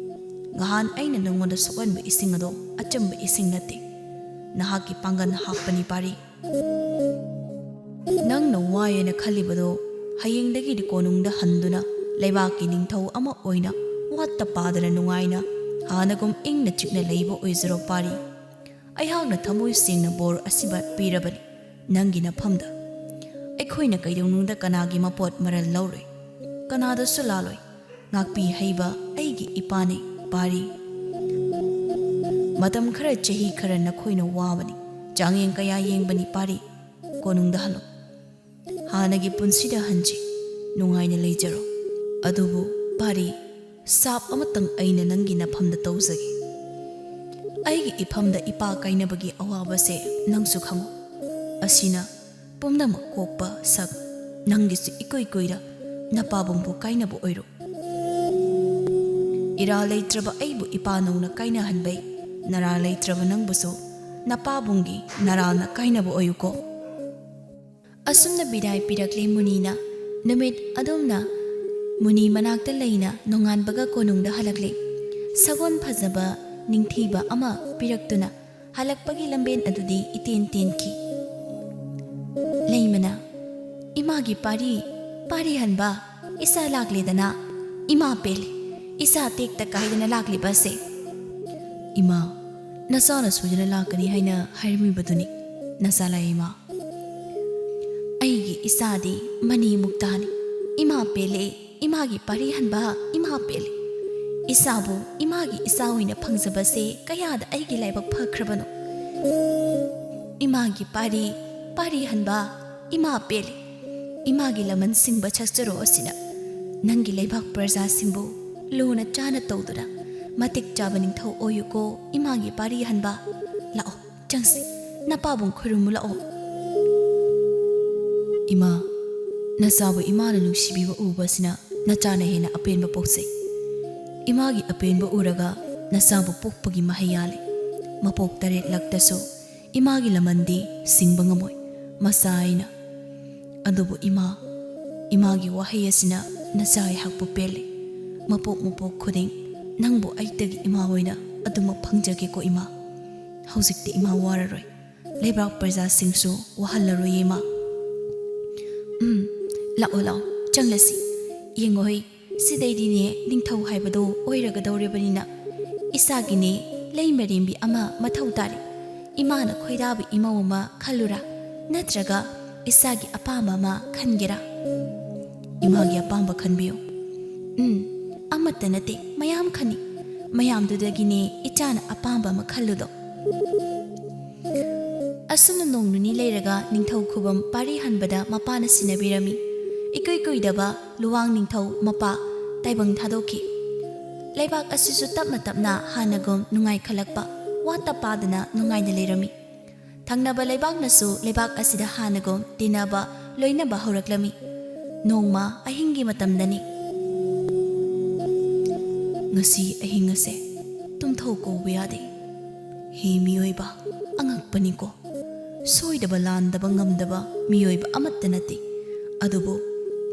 ꯉꯍꯥꯟ ꯑꯩꯅ ꯅꯉꯣꯟꯗ ꯁꯣꯛꯍꯟꯕ ꯏꯁꯤꯡ ꯑꯗꯣ ꯑꯆꯝꯕ ꯏꯁꯤꯡ ꯅꯠꯇꯦ꯫ ꯅꯍꯥꯛꯀꯤ ꯄꯥꯡꯒꯜ ꯍꯥꯞꯄꯅꯤ, ꯄꯥꯔꯤ꯫ ꯅꯪꯅ ꯋꯥꯏꯌꯦꯅ ꯈꯜꯂꯤꯕꯗꯣ ꯍꯌꯦꯡꯗꯒꯤꯗꯤ ꯀꯣꯅꯨꯡꯗ ꯍꯟꯗꯨꯅ ꯂꯩꯕꯥꯛꯀꯤ ꯅꯤꯡꯊꯧ ꯑꯃ ꯑꯣꯏꯅ ꯋꯥꯠꯇ ꯄꯥꯗꯅ ꯅꯨꯡꯉꯥꯏꯅ ꯍꯥꯟꯅꯒꯨꯝ ꯏꯪꯅ ꯆꯤꯛꯅ ꯂꯩꯕ ꯑꯣꯏꯖꯔꯣ, ꯄꯥꯔꯤ꯫ ꯑꯩꯍꯥꯛꯅ ꯊꯃꯣꯏ ꯁꯦꯡꯅ ꯕꯣꯔ ꯑꯁꯤꯕ ꯄꯤꯔꯕꯅꯤ ꯅꯪꯒꯤ ꯅꯐꯝꯗ꯫ ꯑꯩꯈꯣꯏꯅ ꯀꯩꯗꯧꯅꯨꯡꯗ ꯀꯅꯥꯒꯤ ꯃꯄꯣꯠ ꯃꯔꯜ ꯂꯧꯔꯣꯏ, ꯀꯅꯥꯗꯁꯨ ꯂꯥꯜꯂꯣꯏ꯫ ꯉꯥꯛꯄꯤ ꯍꯩꯕ ꯑꯩꯒꯤ ꯏꯄꯥꯅꯤ, ꯄꯥꯔꯤ꯫ ꯃꯇꯝ ꯈꯔ, ꯆꯍꯤ ꯈꯔ ꯅꯈꯣꯏꯅ ꯋꯥꯕꯅꯤ, ꯆꯥꯡꯌꯦꯡ ꯀꯌꯥ ꯌꯦꯡꯕꯅꯤ, ꯄꯥꯔꯤ꯫ ꯀꯣꯅꯨꯡꯗ ꯍꯜꯂꯣ꯫ ꯍꯥꯟꯅꯒꯤ ꯄꯨꯟꯁꯤꯗ ꯍꯟꯁꯤ꯫ ꯅꯨꯡꯉꯥꯏꯅ ꯂꯩꯖꯔꯣ꯫ ꯑꯗꯨꯕꯨ ꯄꯥꯔꯤ, ꯁꯥꯞ ꯑꯃꯇꯪ ꯑꯩꯅ ꯅꯪꯒꯤ ꯅꯐꯝꯗ ꯇꯧꯖꯒꯦ꯫ ꯑꯩꯒꯤ ꯏꯐꯝꯗ ꯏꯄꯥ ꯀꯥꯏꯅꯕꯒꯤ ꯑꯋꯥꯕꯁꯦ ꯅꯪꯁꯨ ꯈꯪꯉꯨ꯫ ꯑꯁꯤꯅ ꯄꯨꯝꯅꯃꯛ ꯀꯣꯛꯄ ꯁꯛ ꯅꯪꯒꯤꯁꯨ ꯏꯀꯨꯏ ꯀꯨꯏꯔ ꯅꯄꯥꯕꯨꯡꯕꯨ ꯀꯥꯏꯅꯕ ꯑꯣꯏꯔꯣ꯫ ꯏꯔꯥ ꯂꯩꯇ꯭ꯔꯕ ꯑꯩꯕꯨ ꯏꯄꯥ ꯅꯧꯅ ꯀꯥꯏꯅꯍꯟꯕꯩ, ꯅꯔꯥ ꯂꯩꯇ꯭ꯔꯕ ꯅꯪꯕꯨꯁꯨ ꯅꯄꯥꯕꯨꯡꯒꯤ ꯅꯔꯥꯜꯅ ꯀꯥꯏꯅꯕ ꯑꯣꯏꯌꯨꯀꯣ꯫ ꯑꯁꯨꯝꯅ ꯕꯤꯗꯥꯏ ꯄꯤꯔꯛꯂꯦ ꯃꯨꯅꯤꯅ꯫ ꯅꯨꯃꯤꯠ ꯑꯗꯨꯝꯅ ꯃꯨꯅꯤ ꯃꯅꯥꯛꯇ ꯂꯩꯅ ꯅꯣꯡꯉꯥꯟꯕꯒ ꯀꯣꯅꯨꯡꯗ ꯍꯜꯂꯛꯂꯦ꯫ ꯁꯒꯣꯜ ꯐꯖꯕ ꯅꯤꯡꯊꯤꯕ ꯑꯃ ꯄꯤꯔꯛꯇꯨꯅ ꯍꯜꯂꯛꯄꯒꯤ ꯂꯝꯕꯦꯟ ꯑꯗꯨꯗꯤ ꯏꯇꯦꯟ ꯇꯦꯟꯈꯤ꯫ ꯂꯩꯃꯅ, "ꯏꯃꯥꯒꯤ ꯄꯥꯔꯤ, ꯄꯥꯔꯤ ꯍꯟꯕ, ꯏꯆꯥ ꯂꯥꯛꯂꯦꯗꯅ, ꯏꯃꯥ ꯄꯦꯜꯂꯦ, ꯏꯆꯥ ꯇꯦꯛꯇ ꯀꯥꯏꯗꯅ ꯂꯥꯛꯂꯤꯕꯁꯦ꯫" "ꯏꯃꯥ, ꯅꯆꯥꯅ ꯁꯣꯏꯗꯅ ꯂꯥꯛꯀꯅꯤ ꯍꯥꯏꯅ ꯍꯥꯏꯔꯝꯃꯤꯕꯗꯨꯅꯤ, ꯅꯆꯥ ꯂꯥꯛꯑꯦ ꯏꯃꯥ꯫ ꯑꯩꯒꯤ ꯏꯆꯥꯗꯤ ꯃꯅꯤꯃꯨꯛꯇꯥꯅꯤ, ꯏꯃꯥ ꯄꯦꯜꯂꯦ, ꯏꯃꯥꯒꯤ ꯄꯥꯔꯤ ꯍꯟꯕ, ꯏꯃꯥ ꯄꯦꯜꯂꯦ꯫ ꯏꯆꯥꯕꯨ ꯏꯃꯥꯒꯤ ꯏꯆꯥ ꯑꯣꯏꯅ ꯐꯪꯖꯕꯁꯦ ꯀꯌꯥꯗ ꯑꯩꯒꯤ ꯂꯥꯏꯕꯛ ꯐꯈ꯭ꯔꯕꯅꯣ꯫ ꯏꯃꯥꯒꯤ ꯄꯥꯔꯤ, ꯄꯥꯔꯤ ꯍꯟꯕ, ꯏꯃꯥ ꯄꯦꯜꯂꯦ꯫ ꯏꯃꯥꯒꯤ ꯂꯃꯟ ꯁꯤꯡꯕ ꯁꯛꯆꯔꯣ ꯑꯁꯤꯅ ꯅꯪꯒꯤ ꯂꯩꯕꯥꯛ ꯄ꯭ꯔꯖꯥꯁꯤꯡꯕꯨ ꯂꯨꯅ ꯆꯥꯅ ꯇꯧꯗꯨꯅ ꯃꯇꯤꯛ ꯆꯥꯕ ꯅꯤꯡꯊꯧ ꯑꯣꯏꯌꯨꯀꯣ, ꯏꯃꯥꯒꯤ ꯄꯥꯔꯤ ꯍꯟꯕ꯫ ꯂꯥꯛꯑꯣ, ꯆꯪꯁꯤ, ꯅꯄꯥꯕꯨꯡ ꯈꯨꯔꯨꯝꯃꯨ ꯂꯥꯛꯑꯣ꯫" "ꯏꯃꯥ, ꯅꯆꯥꯕꯨ ꯏꯃꯥꯅ ꯅꯨꯡꯁꯤꯕꯤꯕ ꯎꯕꯁꯤꯅ ꯅꯆꯥꯅ ꯍꯦꯟꯅ ꯑꯄꯦꯟꯕ ꯄꯣꯛꯆꯩ꯫ ꯏꯃꯥꯒꯤ ꯑꯄꯦꯟꯕ ꯎꯔꯒ ꯅꯆꯥꯕꯨ ꯄꯣꯛꯄꯒꯤ ꯃꯍꯩ ꯌꯥꯜꯂꯦ꯫ ꯃꯄꯣꯛ ꯇꯔꯦꯠꯂꯛꯇꯁꯨ ꯏꯃꯥꯒꯤ ꯂꯃꯟꯗꯤ ꯁꯤꯡꯕ ꯉꯝꯃꯣꯏ, ꯃꯆꯥ ꯑꯩꯅ꯫ ꯑꯗꯨꯕꯨ ꯏꯃꯥ, ꯏꯃꯥꯒꯤ ꯋꯥꯍꯩ ꯑꯁꯤꯅ ꯅꯆꯥ ꯑꯩꯍꯥꯛꯄꯨ ꯄꯦꯜꯂꯦ꯫ ꯃꯄꯣꯛ ꯃꯄꯣꯛ ꯈꯨꯗꯤꯡ ꯅꯪꯕꯨ ꯑꯩꯇꯒꯤ ꯏꯃꯥ ꯑꯣꯏꯅ ꯑꯗꯨꯃꯛ ꯐꯪꯖꯒꯦꯀꯣ ꯏꯃꯥ꯫ ꯍꯧꯖꯤꯛꯇꯤ ꯏꯃꯥ ꯋꯥꯔꯔꯣꯏ, ꯂꯩꯕꯥꯛ ꯄ꯭ꯔꯖꯥꯁꯤꯡꯁꯨ ꯋꯥꯍꯜꯂꯔꯣꯏ ꯏꯃꯥ꯫" "ꯎꯝ, ꯂꯥꯛꯑꯣ ꯂꯥꯛꯑꯣ, ꯆꯪꯂꯁꯤ꯫ ꯌꯦꯡꯉꯣꯍꯦ, ꯁꯤꯗꯩꯗꯤꯅꯦ ꯅꯤꯡꯊꯧ ꯍꯥꯏꯕꯗꯣ ꯑꯣꯏꯔꯒꯗꯧꯔꯤꯕꯅꯤꯅ ꯏꯁꯥꯒꯤꯅꯦ ꯂꯩ ꯃꯔꯦꯝꯕꯤ ꯑꯃ ꯃꯊꯧ ꯇꯥꯔꯦ꯫ ꯏꯃꯥꯅ ꯈꯣꯏꯗꯥꯕ ꯏꯃꯧ ꯑꯃ ꯈꯜꯂꯨꯔꯥ, ꯅꯠꯇ꯭ꯔꯒ ꯏꯁꯥꯒꯤ ꯑꯄꯥꯝꯕ ꯑꯃ ꯈꯟꯒꯦꯔꯥ?" "ꯏꯃꯥꯒꯤ ꯑꯄꯥꯝꯕ ꯈꯟꯕꯤꯌꯨ꯫" "ꯎꯝ, ꯑꯃꯠꯇ ꯅꯠꯇꯦ, ꯃꯌꯥꯝ ꯈꯟꯅꯤ꯫ ꯃꯌꯥꯝꯗꯨꯗꯒꯤꯅꯦ ꯏꯆꯥꯅ ꯑꯄꯥꯝꯕ ꯑꯃ ꯈꯜꯂꯨꯗꯣ꯫" ꯑꯁꯨꯝꯅ ꯅꯣꯡ ꯅꯤꯅꯤ ꯂꯩꯔꯒ ꯅꯤꯡꯊꯧ ꯈꯨꯕꯝ ꯄꯥꯔꯤ ꯍꯟꯕꯗ ꯃꯄꯥꯅ ꯁꯤꯟꯅꯕꯤꯔꯝꯃꯤ꯫ ꯏꯀꯨꯏ ꯀꯨꯏꯗꯕ ꯂꯨꯋꯥꯡ ꯅꯤꯡꯊꯧ ꯃꯄꯥ ꯇꯥꯏꯕꯪ ꯊꯥꯗꯣꯛꯈꯤ꯫ ꯂꯩꯕꯥꯛ ꯑꯁꯤꯁꯨ ꯇꯞꯅ ꯇꯞꯅ ꯍꯥꯟꯅꯒꯨꯝ ꯅꯨꯡꯉꯥꯏꯈꯠꯂꯛꯄ, ꯋꯥꯠꯇ ꯄꯥꯗꯅ ꯅꯨꯡꯉꯥꯏꯅ ꯂꯩꯔꯝꯃꯤ꯫ ꯊꯪꯅꯕ ꯂꯩꯕꯥꯛꯅꯁꯨ ꯂꯩꯕꯥꯛ ꯑꯁꯤꯗ ꯍꯥꯟꯅꯒꯨꯝ ꯇꯤꯟꯅꯕ, ꯂꯣꯏꯅꯕ ꯍꯧꯔꯛꯂꯝꯃꯤ꯫ ꯅꯣꯡꯃ ꯑꯍꯤꯡꯒꯤ ꯃꯇꯝꯗꯅꯤ꯫ ꯉꯁꯤ ꯑꯍꯤꯡ ꯑꯁꯦ ꯇꯨꯝꯊꯧ ꯀꯧꯕ ꯌꯥꯗꯦ꯫ ꯍꯤ ꯃꯤꯑꯣꯏꯕ, ꯑꯉꯛꯄꯅꯤꯀꯣ꯫ ꯁꯣꯏꯗꯕ ꯂꯥꯟꯗꯕ ꯉꯝꯗꯕ ꯃꯤꯑꯣꯏꯕ ꯑꯃꯠꯇ ꯅꯠꯇꯦ꯫ ꯑꯗꯨꯕꯨ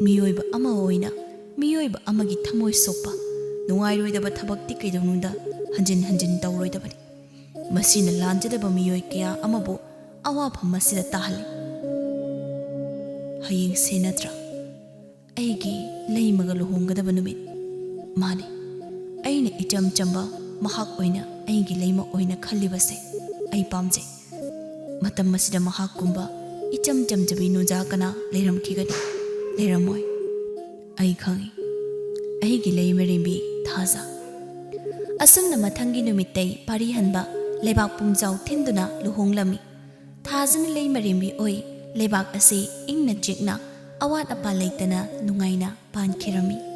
ꯃꯤꯑꯣꯏꯕ ꯑꯃ ꯑꯣꯏꯅ ꯃꯤꯑꯣꯏꯕ ꯑꯃꯒꯤ ꯊꯃꯣꯏ ꯁꯣꯛꯄ, ꯅꯨꯡꯉꯥꯏꯔꯣꯏꯗꯕ ꯊꯕꯛꯇꯤ ꯀꯩꯗꯧꯅꯨꯡꯗ ꯍꯟꯖꯤꯟ ꯍꯟꯖꯤꯟ ꯇꯧꯔꯣꯏꯗꯕꯅꯤ꯫ ꯃꯁꯤꯅ ꯂꯥꯟꯖꯗꯕ ꯃꯤꯑꯣꯏ ꯀꯌꯥ ꯑꯃꯕꯨ ꯑꯋꯥꯐꯝ ꯑꯁꯤꯗ ꯇꯥꯍꯜꯂꯤ꯫ ꯍꯌꯦꯡꯁꯦ ꯅꯠꯇ꯭ꯔꯥ ꯑꯩꯒꯤ ꯂꯩꯃꯒ ꯂꯨꯍꯣꯡꯒꯗꯕ ꯅꯨꯃꯤꯠ? ꯃꯥꯅꯤ, ꯑꯩꯅ ꯏꯆꯝ ꯆꯝꯕ ꯃꯍꯥꯛ ꯑꯣꯏꯅ ꯑꯩꯒꯤ ꯂꯩꯃ ꯑꯣꯏꯅ ꯈꯜꯂꯤꯕꯁꯦ ꯑꯩ ꯄꯥꯝꯖꯩ꯫ ꯃꯇꯝ ꯑꯁꯤꯗ ꯃꯍꯥꯛꯀꯨꯝꯕ ꯏꯆꯝ ꯆꯝꯖꯕꯤ ꯅꯨꯡꯖꯥ ꯀꯅꯥ ꯂꯩꯔꯝꯈꯤꯒꯅꯤ? ꯂꯩꯔꯝꯃꯣꯏ꯫ ꯑꯩ ꯈꯪꯏ, ꯑꯩꯒꯤ ꯂꯩꯃꯔꯦꯝꯕꯤ ꯊꯥꯖ꯫ ꯑꯁꯨꯝꯅ ꯃꯊꯪꯒꯤ ꯅꯨꯃꯤꯠꯇꯩ ꯄꯥꯔꯤ ꯍꯟꯕ ꯂꯩꯕꯥꯛ ꯄꯨꯝꯖꯥꯎ ꯊꯤꯟꯗꯨꯅ ꯂꯨꯍꯣꯡꯂꯝꯃꯤ꯫ ꯊꯥꯖꯅ ꯂꯩꯃꯔꯦꯝꯕꯤ ꯑꯣꯏ ꯂꯩꯕꯥꯛ ꯑꯁꯤ ꯏꯪꯅ ꯆꯤꯛꯅ ꯑꯋꯥꯠ ꯑꯄꯥ ꯂꯩꯇꯅ ꯅꯨꯡꯉꯥꯏꯅ ꯄꯥꯟꯈꯤꯔꯝꯃꯤ꯫